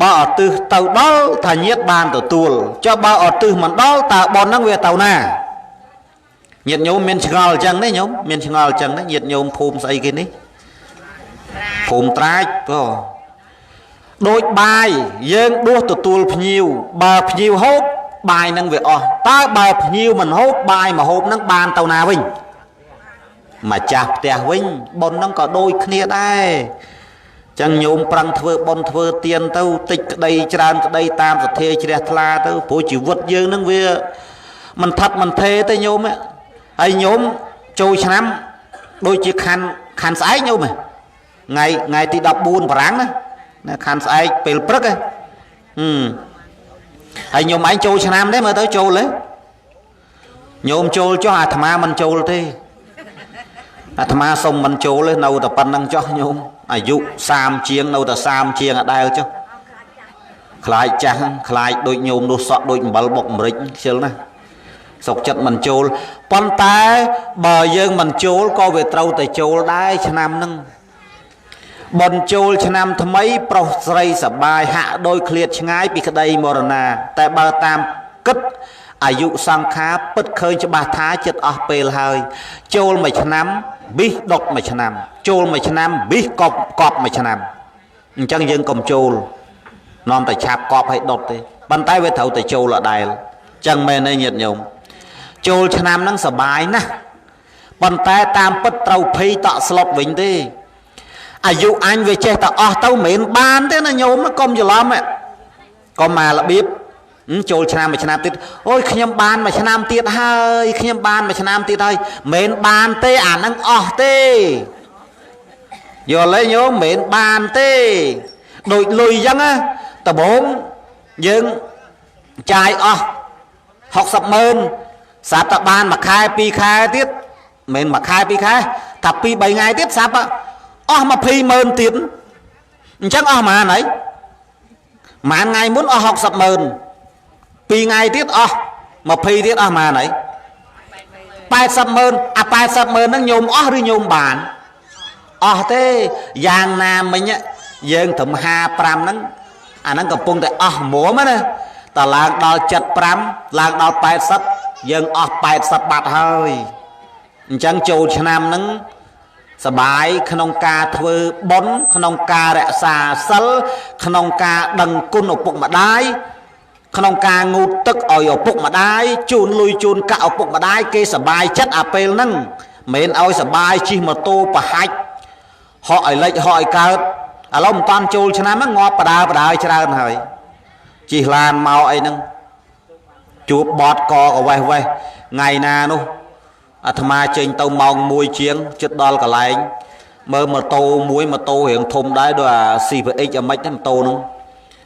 បើឧទ្ទិសទៅដល់ថាញាតិបានទទួលចុះបើឧទ្ទិសមិនដល់តើបុណ្យហ្នឹងវាទៅណាញាតិញោមមានឆ្ងល់អញ្ចឹងទេញោមមានឆ្ងល់អញ្ចឹងទេញាតិញោមភូមិស្អីគេនេះភូមិត្រាចក៏ដូចបាយយើងដួសទទួលភ្ញៀវបើភ្ញៀវហូបបាយនឹងវាអស់តើបើភ្ញៀវមិនហូបបាយមកហូបនឹងបានទៅណាវិញម្ចាស់ផ្ទះវិញបុណ្យនឹងក៏ដូចគ្នាដែរចឹងញោមប្រឹងធ្វើបុណ្យធ្វើទានទៅតិចក្តីច្រើនក្តីតាមសទ្ធាជ្រះថ្លាទៅព្រោះជីវិតយើងនឹងវាមិនថិតមិនថេរទេញោមហើយញោមចូលឆ្នាំដូចជាខណ្ឌស្អែកញោមថ្ងៃទី14បារាំងណាខណ្ឌស្អែកពេលព្រឹកហ៎ហើយញោមឯងចូលឆ្នាំទេមើលទៅចូលទេញោមចូលចុះអាត្មាមិនចូលទេអាត្មាសុំមិនចូលទេនៅតែប៉ុណ្្នឹងចុះញោមអាយុ30ជាងនៅតែ30ជាងអដែលចុះខ្លាចចាស់ខ្លាចដូចញោមនោះសក់ដូចអំបិលបុកអាមេរិកខ្ជិលណាសុកចិត្តមិនចូលប៉ុន្តែបើយើងមិនចូលក៏វាត្រូវតែចូលដែរឆ្នាំហ្នឹងបុណ្យចូលឆ្នាំថ្មីប្រុសស្រីសបាយហាក់ដោយឃ្លាតឆ្ងាយពីក្តីមរណាតែបើតាមគិតអាយុសង្ខារពិតឃើញច្បាស់ថាចិត្តអស់ពេលហើយចូលមួយឆ្នាំប៊ីសដុតមួយឆ្នាំចូលមួយឆ្នាំប៊ីសកប់កប់មួយឆ្នាំអញ្ចឹងយើងកុំចូលនាំតែឆាប់កប់ឲ្យដុតទេប៉ុន្តែវាត្រូវតែចូលអដែលចឹងមែនទេញាតិញោមចូលឆ្នាំហ្នឹងសបាយណាស់ប៉ុន្តែតាមពិតត្រូវភ័យតក់ស្លុតវិញទេអាយុអញវាចេះតែអស់ទៅមិនមែនបានទេណាញោមកុំច្រឡំកុំមករបៀបចូលឆ្នាំមួយឆ្នាំទៀតអូយខ្ញុំបានមួយឆ្នាំទៀតហើយខ្ញុំបានមួយឆ្នាំទៀតហើយមិនបានទេអាហ្នឹងអស់ទេយល់ទេញោមមិនបានទេដូចលុយអញ្ចឹងណាដំបូងយើងចាយអស់60ម៉ឺនស្រាប់តែបានមួយខែពីរខែទៀតមិនមួយខែពីរខែថា2 3ថ្ងៃទៀតស្រាប់អស់20ម៉ឺនទៀតអញ្ចឹងអស់ប៉ុន្មានហើយប៉ុន្មានថ្ងៃមុនអស់60ម៉ឺន2ថ្ងៃទៀតអស់20ទៀតអស់ប៉ុន្មានហើយ80ម៉ឺនអា80ម៉ឺនហ្នឹងញោមអស់ឬញោមបានអស់ទេយ៉ាងណាមិញយើងត្រឹម55ហ្នឹងអាហ្នឹងកំពុងតែអស់មុំណាតើឡើងដល់75ឡើងដល់80យើងអស់80បាត់ហើយអញ្ចឹងចូលឆ្នាំហ្នឹងសបាយក្នុងការធ្វើបុណ្យក្នុងការរក្សាសិលក្នុងការដឹងគុណឪពុកម្ដាយក្នុងការងូតទឹកឲ្យឪពុកម្ដាយជូនលុយជូនកាក់ឪពុកម្ដាយគេសបាយចិត្តអាពេលហ្នឹងមិនមែនឲ្យសបាយជិះម៉ូតូប្រហាច់ហក់ឲ្យលិចហក់ឲ្យកើតឥឡូវមិនតាន់ចូលឆ្នាំហ្នឹងងាប់បដើបដើច្រើនហើយជិះឡានមកអីហ្នឹងជួបបតកកវេះវេះថ្ងៃណានោះអាត្មាចេញទៅម៉ោង1ជាងជិតដល់កន្លែងមើលម៉ូតូមួយម៉ូតូរៀងធំដែរដូចអា CPX អាម៉េចហ្នឹងម៉ូតូហ្នឹង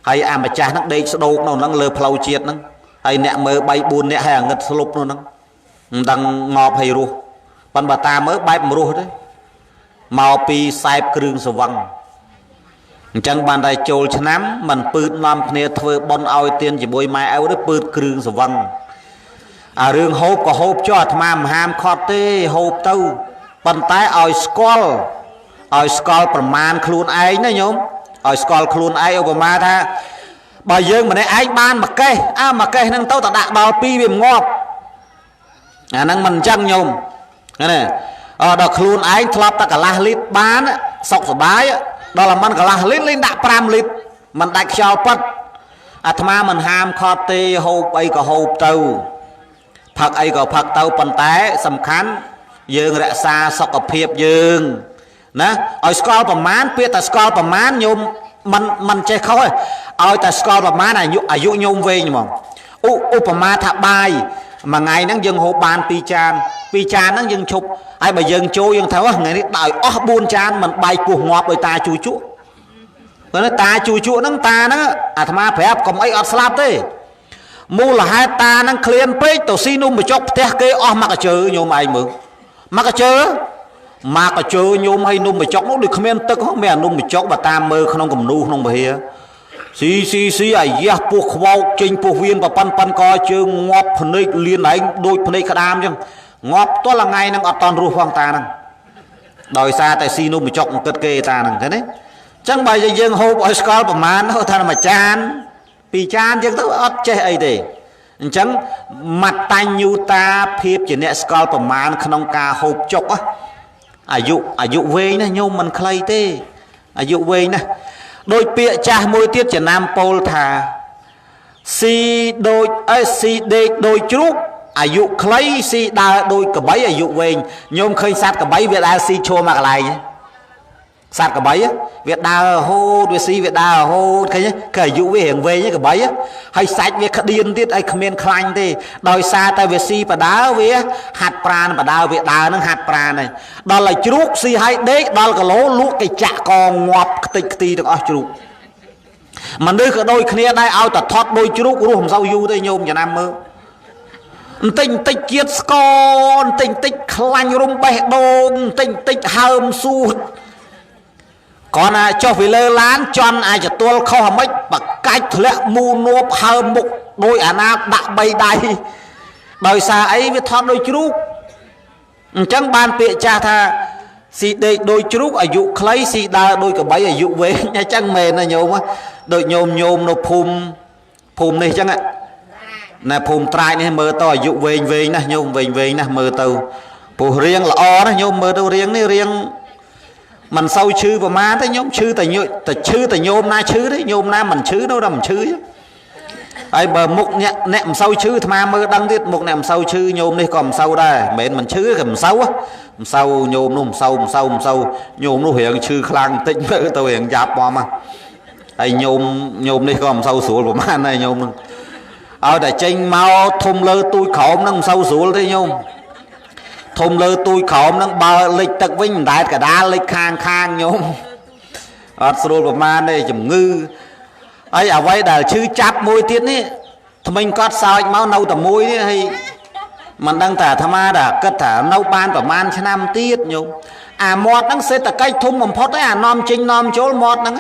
ហើយអាម្ចាស់ហ្នឹងដេកស្ដោកនៅហ្នឹងលើផ្លូវជាតិហ្នឹងហើយអ្នកមើល3 4នាក់ហើយអាងឹតស្លុបនៅហ្នឹងមិនដឹងងាប់ហើយរស់ប៉ុន្តែបើតាមមើលបែបមិនរស់ទេមកពីសែបគ្រឿងសវឹងអញ្ចឹងបានតែចូលឆ្នាំមិនពឺតនាំគ្នាធ្វើបុណ្យឲ្យទានជាមួយម៉ែឪទេពឺតគ្រឿងសវឹងអារឿងហូបក៏ហូបចុះអាត្មាមិនហាមខត់ទេហូបទៅប៉ុន្តែឲ្យស្គាល់ប្រមាណខ្លួនឯងណាញោមឲ្យស្គាល់ខ្លួនឯងឧបមាថាបើយើងម្នាក់ឯងបានមួយកេះអើមួយកេះហ្នឹងទៅតែដាក់ដល់2វាងាប់អាហ្នឹងមិនអញ្ចឹងញោមណាអដល់ខ្លួនឯងធ្លាប់តែកន្លះលីត្របានសុខសប្បាយដល់អាមិនកន្លះលីត្រលេងដាក់5លីត្រមិនដាច់ខ្យល់ប៉ិតអាត្មាមិនហាមខត់ទេហូបអីក៏ហូបទៅ ផឹកអីក៏ផឹកទៅប៉ុន្តែសំខាន់យើងរក្សាសុខភាពយើងណាឲ្យស្គាល់ប្រមាណពាក្យតែស្គាល់ប្រមាណញោមមិនចេះខុសទេឲ្យតែស្គាល់ប្រមាណអាយុញោមវែងហ្មងឧបមាថាបាយមួយថ្ងៃហ្នឹងយើងហូបបាន2ចាន2ចានហ្នឹងយើងឈប់ហើយបើយើងចូលយើងថាថ្ងៃនេះដោយអស់4ចានមិនបាយពោះងាប់ដោយតាជូជក់គាត់តាជូជក់ហ្នឹងតាហ្នឹងអាត្មាប្រាប់កុំអីអត់ស្លាប់ទេមូលហេតុតាហ្នឹងឃ្លានពេកទៅស៊ីនំបញ្ចុកផ្ទះគេអស់មកកជើញោមឯងមើលមកកជើមកកជើញោមឲ្យនំបញ្ចុកនោះដូចគ្មានទឹកហ៎មានអានំបញ្ចុកបើតាមមើលក្នុងគំនូក្នុងពហិស៊ីស៊ីស៊ីអាយ៉ាស់ពោះខ្វោកចេញពោះវៀនប៉ប៉ិនប៉ិនកជើងងាប់ភ្នែកលៀនឯងដូចភ្នែកក្តាមអញ្ចឹងងាប់ទល់ថ្ងៃហ្នឹងអត់តន់រស់ផងតាហ្នឹងដោយសារតែស៊ីនំបញ្ចុកអង្គិតគេតាហ្នឹងឃើញទេអញ្ចឹងបើយើងហូបឲ្យស្គាល់ប្រមាណថាមួយចានពីរចានអញ្ចឹងទៅអត់ចេះអីទេអញ្ចឹងមតញ្ញូតាភាពជាអ្នកស្គាល់ប្រមាណក្នុងការហូបចុកអាយុវែងណាញោមមិនខ្លីទេអាយុវែងណាដោយពាក្យចាស់មួយទៀតចំណាំពោលថាស៊ីដូចអីស៊ីដេកដូចជ្រូកអាយុខ្លីស៊ីដើរដូចកបីអាយុវែងញោមឃើញសត្វកបីវាដើរស៊ីឈួរមកកន្លែងសត្វកបីវាដើរហូតវាស៊ីវាដើរហូតឃើញគឺអាយុវារៀងវែងកបីហើយសាច់វាក្តៀនទៀតឲ្យគ្មានខ្លាញ់ទេដោយសារតែវាស៊ីបដើវាហាត់ប្រានបដើវាដើរនឹងហាត់ប្រានហើយដល់ឲ្យជ្រូកស៊ីឲ្យដេកដល់គីឡូលក់គេចាក់កងាប់ខ្ទេចខ្ទីទាំងអស់ជ្រូកមនុស្សក៏ដូចគ្នាដែរឲ្យតែថត់ដូចជ្រូករស់មិនសូវយូរទេញោមចំណាំមើលបន្តិចបន្តិចជាតិស្ករបន្តិចបន្តិចខ្លាញ់រុំបេះដូងបន្តិចបន្តិចហើមសួតគាត់ណាចុះពីលើឡានជន់អាចទទួលខុសអាម៉េចបកាច់ធ្លាក់មូនួបហើមមុខដោយអាណាដាក់បីដៃដោយសារអីវាថត់ដូចជ្រូកអញ្ចឹងបានពាក្យចាស់ថាស៊ីដេកដូចជ្រូកអាយុខ្លីស៊ីដើរដូចកបីអាយុវែងអញ្ចឹងមែនណាញោមដូចញោមនៅភូមិនេះអញ្ចឹងណាភូមិត្រាចនេះមើលទៅអាយុវែងវែងណាស់ញោមវែងវែងណាស់មើលទៅព្រោះរៀងល្អណាស់ញោមមើលទៅរៀងនេះរៀងមិនសូវឈឺប្រមាណទេញោមឈឺតែញោតែឈឺតែញោមណាឈឺទេញោមណាមិនឈឺនោះដល់មិនឈឺហើយបើមុខអ្នកមិនសូវឈឺអាត្មាមើលដឹងទៀតមុខអ្នកមិនសូវឈឺញោមនេះក៏មិនសូវដែរមិនមែនមិនឈឺក៏មិនសូវមិនសូវញោមនោះមិនសូវមិនសូវមិនសូវញោមនោះរៀងឈឺខ្លាំងបន្តិចមើលទៅរៀងយ៉ាប់មកហើយញោមនេះក៏មិនសូវស្រួលប្រមាណដែរញោមនឹងឲ្យតែចេញមកធំលើទូចក្រោមនឹងមិនសូវស្រួលទេញោមធំលើទូចក្រោមនឹងបើលិចទឹកវិញមិនដែលកដាលលិចខាងខាងញោមអត់ស្រួលប្រមាណទេជំងឺហើយអ្វីដែលឈឺចាប់មួយទៀតនេះថ្មិញគាត់សើចមកនៅតែមួយនេះហើយមិនដឹងថាអាត្មាថាគិតថានៅបានប្រមាណឆ្នាំទៀតញោមអាមាត់ហ្នឹងសេដ្ឋកិច្ចធំបំផុតឯអានាំចេញនាំចូលមាត់ហ្នឹង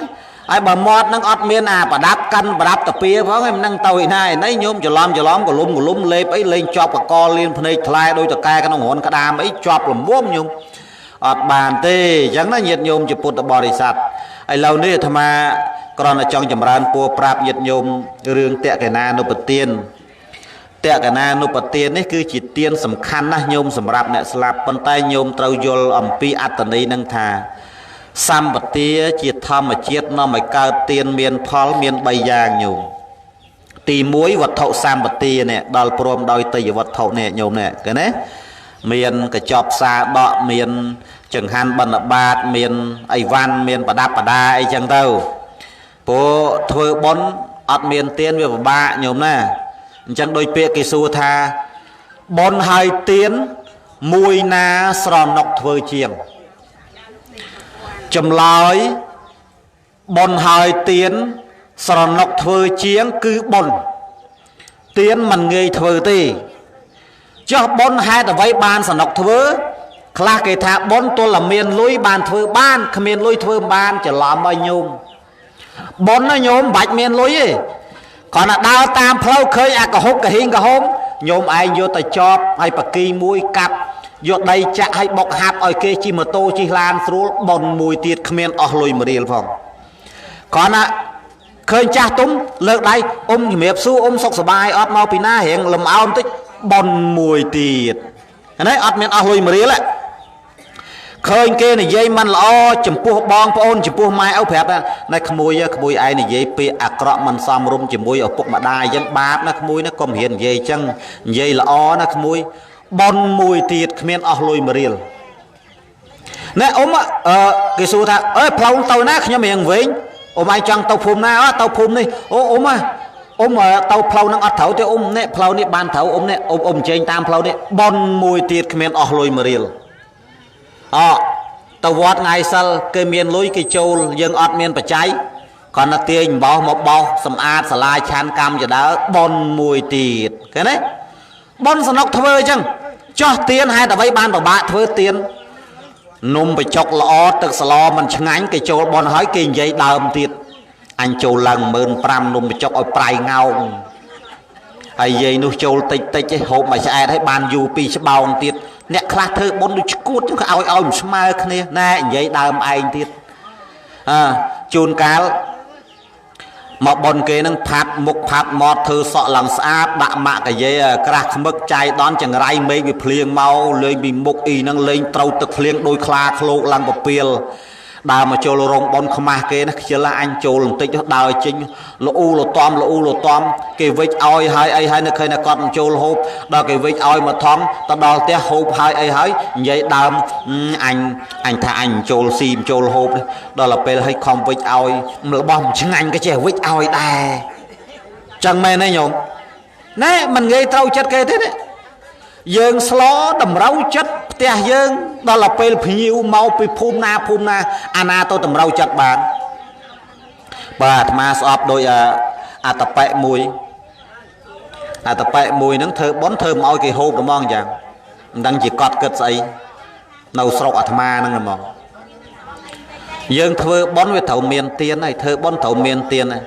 ហើយបើមាត់ហ្នឹងអត់មានអាប្រដាប់កាន់ប្រដាប់តាពីផងឯងមិនដឹងទៅឯណាឯនេះញោមច្រឡំកលុំលេបអីលេងជាប់កកលៀនភ្នែកថ្លែដោយតកែក្នុងរនក្តាមអីជាប់លមុំញោមអត់បានទេអញ្ចឹងណាញាតិញោមជាពុទ្ធបរិស័ទឥឡូវនេះអាត្មាគ្រាន់តែចង់ចម្រើនពរប្រាប់ញាតិញោមរឿងតក្កណានុបទានតក្កណានុបទាននេះគឺជាទានសំខាន់ណាស់ញោមសម្រាប់អ្នកស្លាប់ប៉ុន្តែញោមត្រូវយល់អំពីអត្តន័យនឹងថាសម្បទាជាធម្មជាតិនាំឲ្យកើតទានមានផលមាន3យ៉ាងញោមទី1វត្ថុសម្បទានេះដល់ព្រមដោយទេយវត្ថុនេះញោមនេះឃើញទេមានកញ្ចប់សាដកមានចង្ហាន់បណ្ឌបាតមានអីវ៉ាន់មានប្រដាប់ប្រដាអីចឹងទៅព្រោះធ្វើបុណ្យអត់មានទានវាពិបាកញោមណាអញ្ចឹងដោយពាក្យគេសួរថាបុណ្យហើយទានមួយណាស្រណុកធ្វើជាងចម្លើយបុណ្យហើយទានស្រណុកធ្វើជាងគឺបុណ្យទានមិនងាយធ្វើទេចុះបុណ្យហេតុអ្វីបានស្រណុកធ្វើខ្លះគេថាបុណ្យទល់តែមានលុយបានធ្វើបានគ្មានលុយធ្វើមិនបានច្រឡំឲ្យញោមបុណ្យណាញោមមិនបាច់មានលុយទេគ្រាន់តែដើរតាមផ្លូវឃើញអាកុហកកហិងកហុំញោមឯងយកទៅចប់ហើយបកីមួយកាប់យកដីចាក់ឲ្យបុកហាប់ឲ្យគេជិះម៉ូតូជិះឡានស្រួលបុណ្យមួយទៀតគ្មានអស់លុយមួយរៀលផងគ្រាន់តែឃើញចាស់ទុំលើកដៃអ៊ំជំរាបសួរអ៊ំសុខសប្បាយអត់មកពីណារៀងលំអោនតិចបុណ្យមួយទៀតនេះអត់មានអស់លុយមួយរៀលទេ ឃើញគេនិយាយមិនល្អចំពោះបងប្អូនចំពោះម៉ែឪប្រាប់ថាណែក្មួយក្មួយឯងនិយាយពាក្យអាក្រក់មិនសមរម្យជាមួយឪពុកម្ដាយអញ្ចឹងបាបណាក្មួយណាកុំរៀននិយាយអញ្ចឹងនិយាយល្អណាក្មួយប៉ុនមួយទៀតគ្មានអស់លុយមួយរៀលណែអ៊ំគេសួរថាអើយផ្លូវទៅណាខ្ញុំរៀងវិញអ៊ំឯងចង់ទៅភូមិណាទៅភូមិនេះអូអ៊ំអ៊ំទៅផ្លូវហ្នឹងអត់ត្រូវទេអ៊ំនេះផ្លូវនេះបានត្រូវអ៊ំនេះអ៊ំអ៊ំចេញតាមផ្លូវនេះប៉ុនមួយទៀតគ្មានអស់លុយមួយរៀលអទៅវត្តថ្ងៃសិលគេមានលុយគេចូលយើងអត់មានបច្ច័យគ្រាន់តែទាញបោសមកបោសសម្អាតសាលាឆាន់កម្មចដើប៉ុនមួយទៀតឃើញទេប៉ុនសនុកធ្វើអញ្ចឹងចោះទៀនហេតុអ្វីបានពិបាកធ្វើទៀននំបញ្ចុកល្អទឹកស្លមិនឆ្ងាញ់គេចូលប៉ុនហើយគេនិយាយដើមទៀតអញចូលឡើង15000នំបញ្ចុកឲ្យប្រៃងោងហើយយាយនោះចូលតិចតិចឯងហូបមួយឆ្អែតឲ្យបានយូរពីរច្បោងទៀតអ្នកខ្លះធ្វើបុណ្យដូចឈួតចឹងក៏ឲ្យឲ្យមិនស្មើគ្នាណែនិយាយដើមឯងទៀតអើជួនកាលមកបុណ្យគេនឹងផាត់មុខផាត់មាត់ធ្វើសក់ឡើងស្អាតដាក់ម៉ាក់កាយេក្រាស់ខ្មឹកចាយដន់ចង្រៃមេឃវាភ្លៀងមកលេងពីមុខអ៊ីនឹងលេងត្រូវទឹកភ្លៀងដោយខ្លាឃ្លោកឡើងពពាលដើរមកចូលរោងបុណ្យខ្មាស់គេណាខ្ជិលអញចូលបន្តិចដើរចេញលូលតំលូលតំគេវិចឲ្យហើយអីហើយនៅឃើញតែគាត់មិនចូលហូបដល់គេវិចឲ្យមកថងទៅដល់ផ្ទះហូបហើយអីហើយនិយាយដើមអញថាអញចូលស៊ីមិនចូលហូបដល់ទៅពេលឲ្យខំវិចឲ្យរបស់មិនឆ្ងាញ់ក៏ចេះវិចឲ្យដែរចឹងមែនទេញោមណែមិនងាយត្រូវចិត្តគេទេណាយើងស្លតម្រូវចិត្តផ្ទះយើងដល់ទៅពេលភ្ញៀវមកពីភូមិណាភូមិណាអាណាទៅតម្រូវចិត្តបានបាទអាត្មាស្អប់ដោយអតបិមួយអតបិមួយហ្នឹងធ្វើបុណ្យធ្វើមិនឲ្យគេហូបហ្មងយ៉ាងមិនដឹងជាកត់គិតស្អីនៅស្រុកអាត្មាហ្នឹងហ្មងយើងធ្វើបុណ្យវាត្រូវមានទានហើយធ្វើបុណ្យត្រូវមានទានហើយ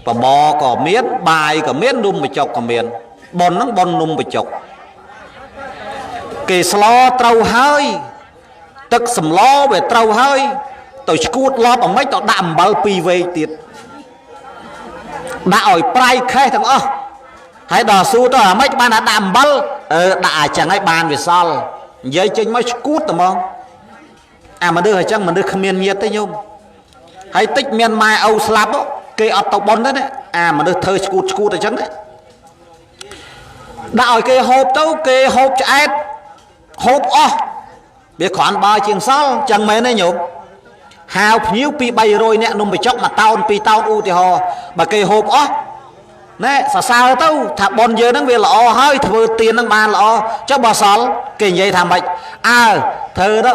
បបរក៏មានបាយក៏មាននំបញ្ចុកក៏មានបុណ្យហ្នឹងបុណ្យនំបញ្ចុកគេស្លត្រូវហើយទឹកសម្លវាត្រូវហើយទៅឈួតលប់អាម៉េចទៅដាក់អំបិលពីរវែកទៀតដាក់ឲ្យប្រៃខេះទាំងអស់ហើយដល់សួរទៅអាម៉េចបានដាក់អំបិលអឺដាក់អាចឹងហើយបានវាសល់និយាយចេញមកឈួតតែហ្មងអាមនុស្សអញ្ចឹងមនុស្សគ្មានញាតិទេញោមហើយតិចមានម៉ែឪស្លាប់គេអត់ទៅបុណ្យទេណាអាមនុស្សធ្វើឈួតឈួតអញ្ចឹងណាដាក់ឲ្យគេហូបទៅគេហូបឆ្អែតហូបអស់វាគ្រាន់បើជាងសល់ចឹងមែនទេញោមហាវភ្ញៀវពី300នាក់នំបញ្ចុកមួយតោនពីរតោនឧទាហរណ៍បើគេហូបអស់ណែសរសើរទៅថាបុណ្យយើងហ្នឹងវាល្អហើយធ្វើទានហ្នឹងបានល្អចុះបើសល់គេនិយាយថាម៉េចអើធ្វើទៅ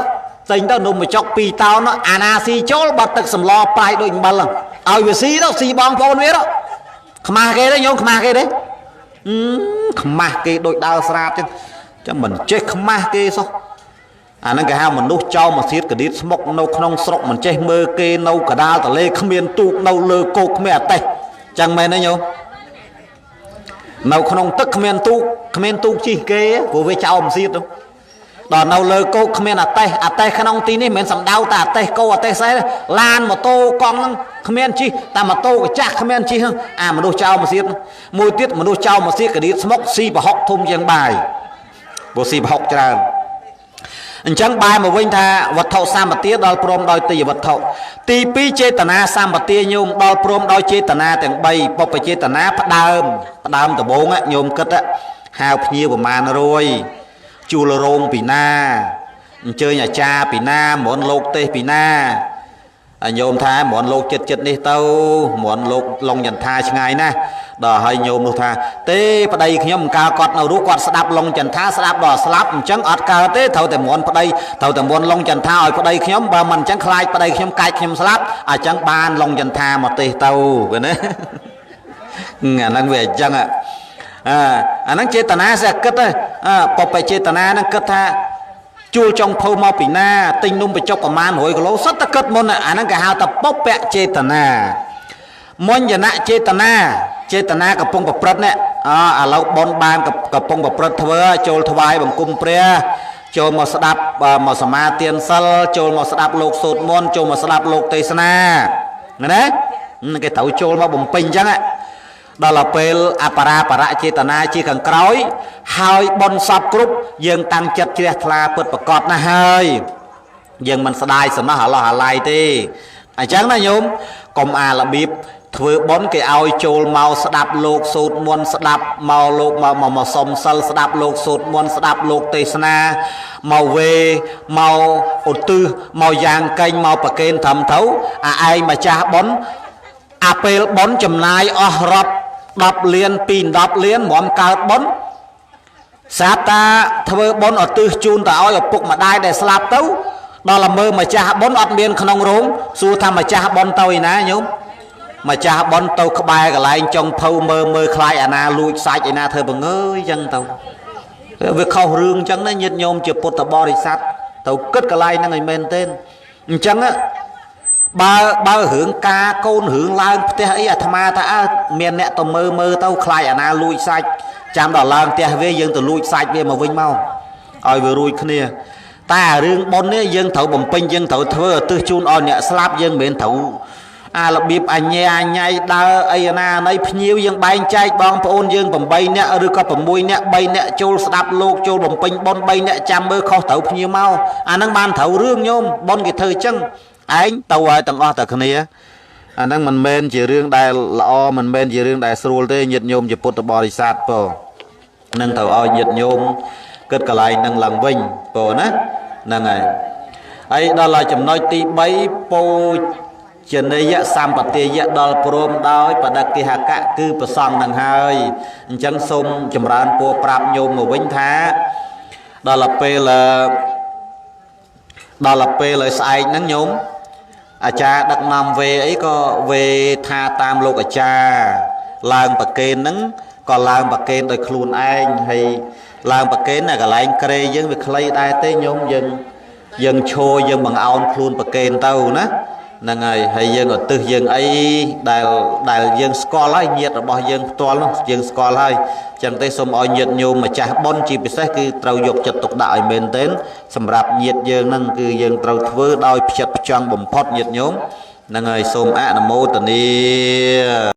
ទិញទៅនំបញ្ចុកពីរតោនអាណាស៊ីចូលបើទឹកសម្លប្រៃដូចអំបិលហ្នឹងឲ្យវាស៊ីទៅស៊ីបងប្អូនវាទៅខ្មាស់គេទេញោមខ្មាស់គេទេខ្មាស់គេដូចដើរស្រាបចឹងចាំមិនចេះខ្មាស់គេសោះអាហ្នឹងគេហៅមនុស្សចោលមកសៀតកឌៀតស្មុកនៅក្នុងស្រុកមិនចេះមើលគេនៅកដាលតលេគ្មានទូកនៅលើគោកគ្មានអតេះចឹងមែនទេញោមនៅក្នុងទឹកគ្មានទូកគ្មានទូកជិះគេព្រោះវាចោលមកសៀតដល់នៅលើគោកគ្មានអតេះអតេះក្នុងទីនេះមិនមែនសំដៅតែអតេះគោអតេះសេះឡានម៉ូតូកង់ហ្នឹងគ្មានជិះតែម៉ូតូកាចាស់គ្មានជិះហ្នឹងអាមនុស្សចោលមកសៀតមួយទៀតមនុស្សចោលមកសៀតកឌៀតស្មុកស៊ីប្រហុកធំជាងបាយព្រោះស៊ីប្រហុកច្រើនអញ្ចឹងបែរមកវិញថាវត្ថុសម្បទាដល់ព្រមដោយទិយវត្ថុទី2ចេតនាសម្បទាញោមដល់ព្រមដោយចេតនាទាំង3បុព្វចេតនាផ្ដើមដំបូងញោមគិតហៅភ្ញៀវប្រមាណ100ជួលរោងពីណាអញ្ជើញអាចារ្យពីណាមន្តលោកទេសពីណាញោមថាមន្តលោកចិត្តចិត្តនេះទៅមន្តលោកឡុងចន្ទាឆ្ងាយណាស់ដល់ហើយញោមនោះថាទេប្តីខ្ញុំកាលគាត់នៅរស់គាត់ស្ដាប់ឡុងចន្ទាស្ដាប់ដល់ស្លាប់អញ្ចឹងអត់កើតទេត្រូវតែមន្តប្តីត្រូវតែមន្តឡុងចន្ទាឲ្យប្តីខ្ញុំបើមិនអញ្ចឹងខ្លាចប្តីខ្ញុំកាច់ខ្ញុំស្លាប់អញ្ចឹងបានឡុងចន្ទាមកទេសទៅឃើញទេអាហ្នឹងវាអញ្ចឹងអាហ្នឹងចេតនាសេះគិតបបចេតនាហ្នឹងគិតថាជួលចុងភៅមកពីណាទិញនំបញ្ចុកប្រមាណ100គីឡូសុទ្ធតែគិតមុនអាហ្នឹងគេហៅថាបពចេតនាមញ្ញនចេតនាចេតនាកំពុងប្រព្រឹត្តនេះឥឡូវបុណ្យបានកំពុងប្រព្រឹត្តធ្វើចូលថ្វាយបង្គំព្រះចូលមកស្ដាប់មកសមាទានសិលចូលមកស្ដាប់លោកសូត្រមន្តចូលមកស្ដាប់លោកទេសនាណាគេត្រូវចូលមកបំពេញអញ្ចឹងដល់ទៅពេលអបរាបរៈចេតនាជាខាងក្រោយហើយបុណ្យសពគ្រប់យើងតាំងចិត្តជ្រះថ្លាពិតប្រកបណាស់ហើយ យើងមិនស្ដាយសំណោះអាឡោះអាឡៃទេអញ្ចឹងណាញោមកុំអារបៀបធ្វើបុណ្យគេឲ្យចូលមកស្ដាប់លោកសូត្រមន្តស្ដាប់មកលោកមកមកសុំសិលស្ដាប់លោកសូត្រមន្តស្ដាប់លោកទេសនាមកវេមកឧទ្ទិសមកយ៉ាងកេងមកប្រគេនត្រឹមត្រូវអាឯងម្ចាស់បុណ្យអាពេលបុណ្យចំណាយអស់រាប់10លានពី10លានមិនកើតបុណ្យស្រាប់តាធ្វើបុណ្យឧទ្ទិសជូនទៅឲ្យឪពុកម្ដាយដែលស្លាប់ទៅដល់តែមើលម្ចាស់បុណ្យអត់មានក្នុងរោងសួរថាម្ចាស់បុណ្យទៅឯណាញោមម្ចាស់បុណ្យទៅក្បែរកន្លែងចុងភៅមើលមើលខ្លាចអាណាលួចសាច់ឯណាធ្វើបង្ើយចឹងទៅវាខុសរឿងចឹងណាញាតិញោមជាពុទ្ធបរិស័ទទៅគិតកន្លែងហ្នឹងឲ្យមែនទេអញ្ចឹងបើរឿងការកូនរឿងឡើងផ្ទះអីអាត្មាថាអើមានអ្នកទៅមើលមើលទៅខ្លាចអាណាលួចសាច់ចាំដល់ឡើងផ្ទះវាយើងទៅលួចសាច់វាមកវិញមកឲ្យវារួចគ្នាតែអារឿងបុណ្យនេះយើងត្រូវបំពេញយើងត្រូវធ្វើឧទ្ទិសជូនឲ្យអ្នកស្លាប់យើងមិនមែនត្រូវអារបៀបអញ្ញាអញៃដើរអីណាណីភ្ញៀវយើងបែងចែកបងប្អូនយើង8នាក់ឬក៏6នាក់3នាក់ចូលស្ដាប់លោកចូលបំពេញបុណ្យ3នាក់ចាំមើលខុសត្រូវភ្ញៀវមកអាហ្នឹងបានត្រូវរឿងញោមបុណ្យគេធ្វើអញ្ចឹងឯងទៅឲ្យទាំងអស់តែគ្នាអាហ្នឹងមិនមែនជារឿងដែលល្អមិនមែនជារឿងដែលស្រួលទេញាតិញោមជាពុទ្ធបរិស័ទពោនឹងត្រូវឲ្យញាតិញោមគិតកន្លែងហ្នឹងឡើងវិញពោណាហ្នឹងហើយហើយដល់ចំណុចទី3ពោជនីយសម្បទាយៈដល់ព្រមដោយបដិកិហកៈគឺប្រសង់នឹងហើយអញ្ចឹងសូមចម្រើនពរប្រាប់ញោមមកវិញថាដល់ពេលឲ្យស្អែកហ្នឹងញោមអាចារ្យដឹកនាំវេអីក៏វេថាតាមលោកអាចារ្យឡើងប្រគេនហ្នឹងក៏ឡើងប្រគេនដោយខ្លួនឯងហើយឡើងប្រគេននៅកន្លែងក្រេយើងវាខ្លីដែរទេញោមយើងឈរយើងបង្អោនខ្លួនប្រគេនទៅណាហ្នឹងហើយហើយយើងឧទ្ទិសយើងអីដែលយើងស្គាល់ហើយញាតិរបស់យើងផ្ទាល់នោះយើងស្គាល់ហើយចឹងទេសូមឲ្យញាតិញោមម្ចាស់បុណ្យជាពិសេសគឺត្រូវយកចិត្តទុកដាក់ឲ្យមែនទែនសម្រាប់ញាតិយើងហ្នឹងគឺយើងត្រូវធ្វើដោយផ្ចិតផ្ចង់បំផុតញាតិញោមហ្នឹងហើយសូមអនុមោទនា។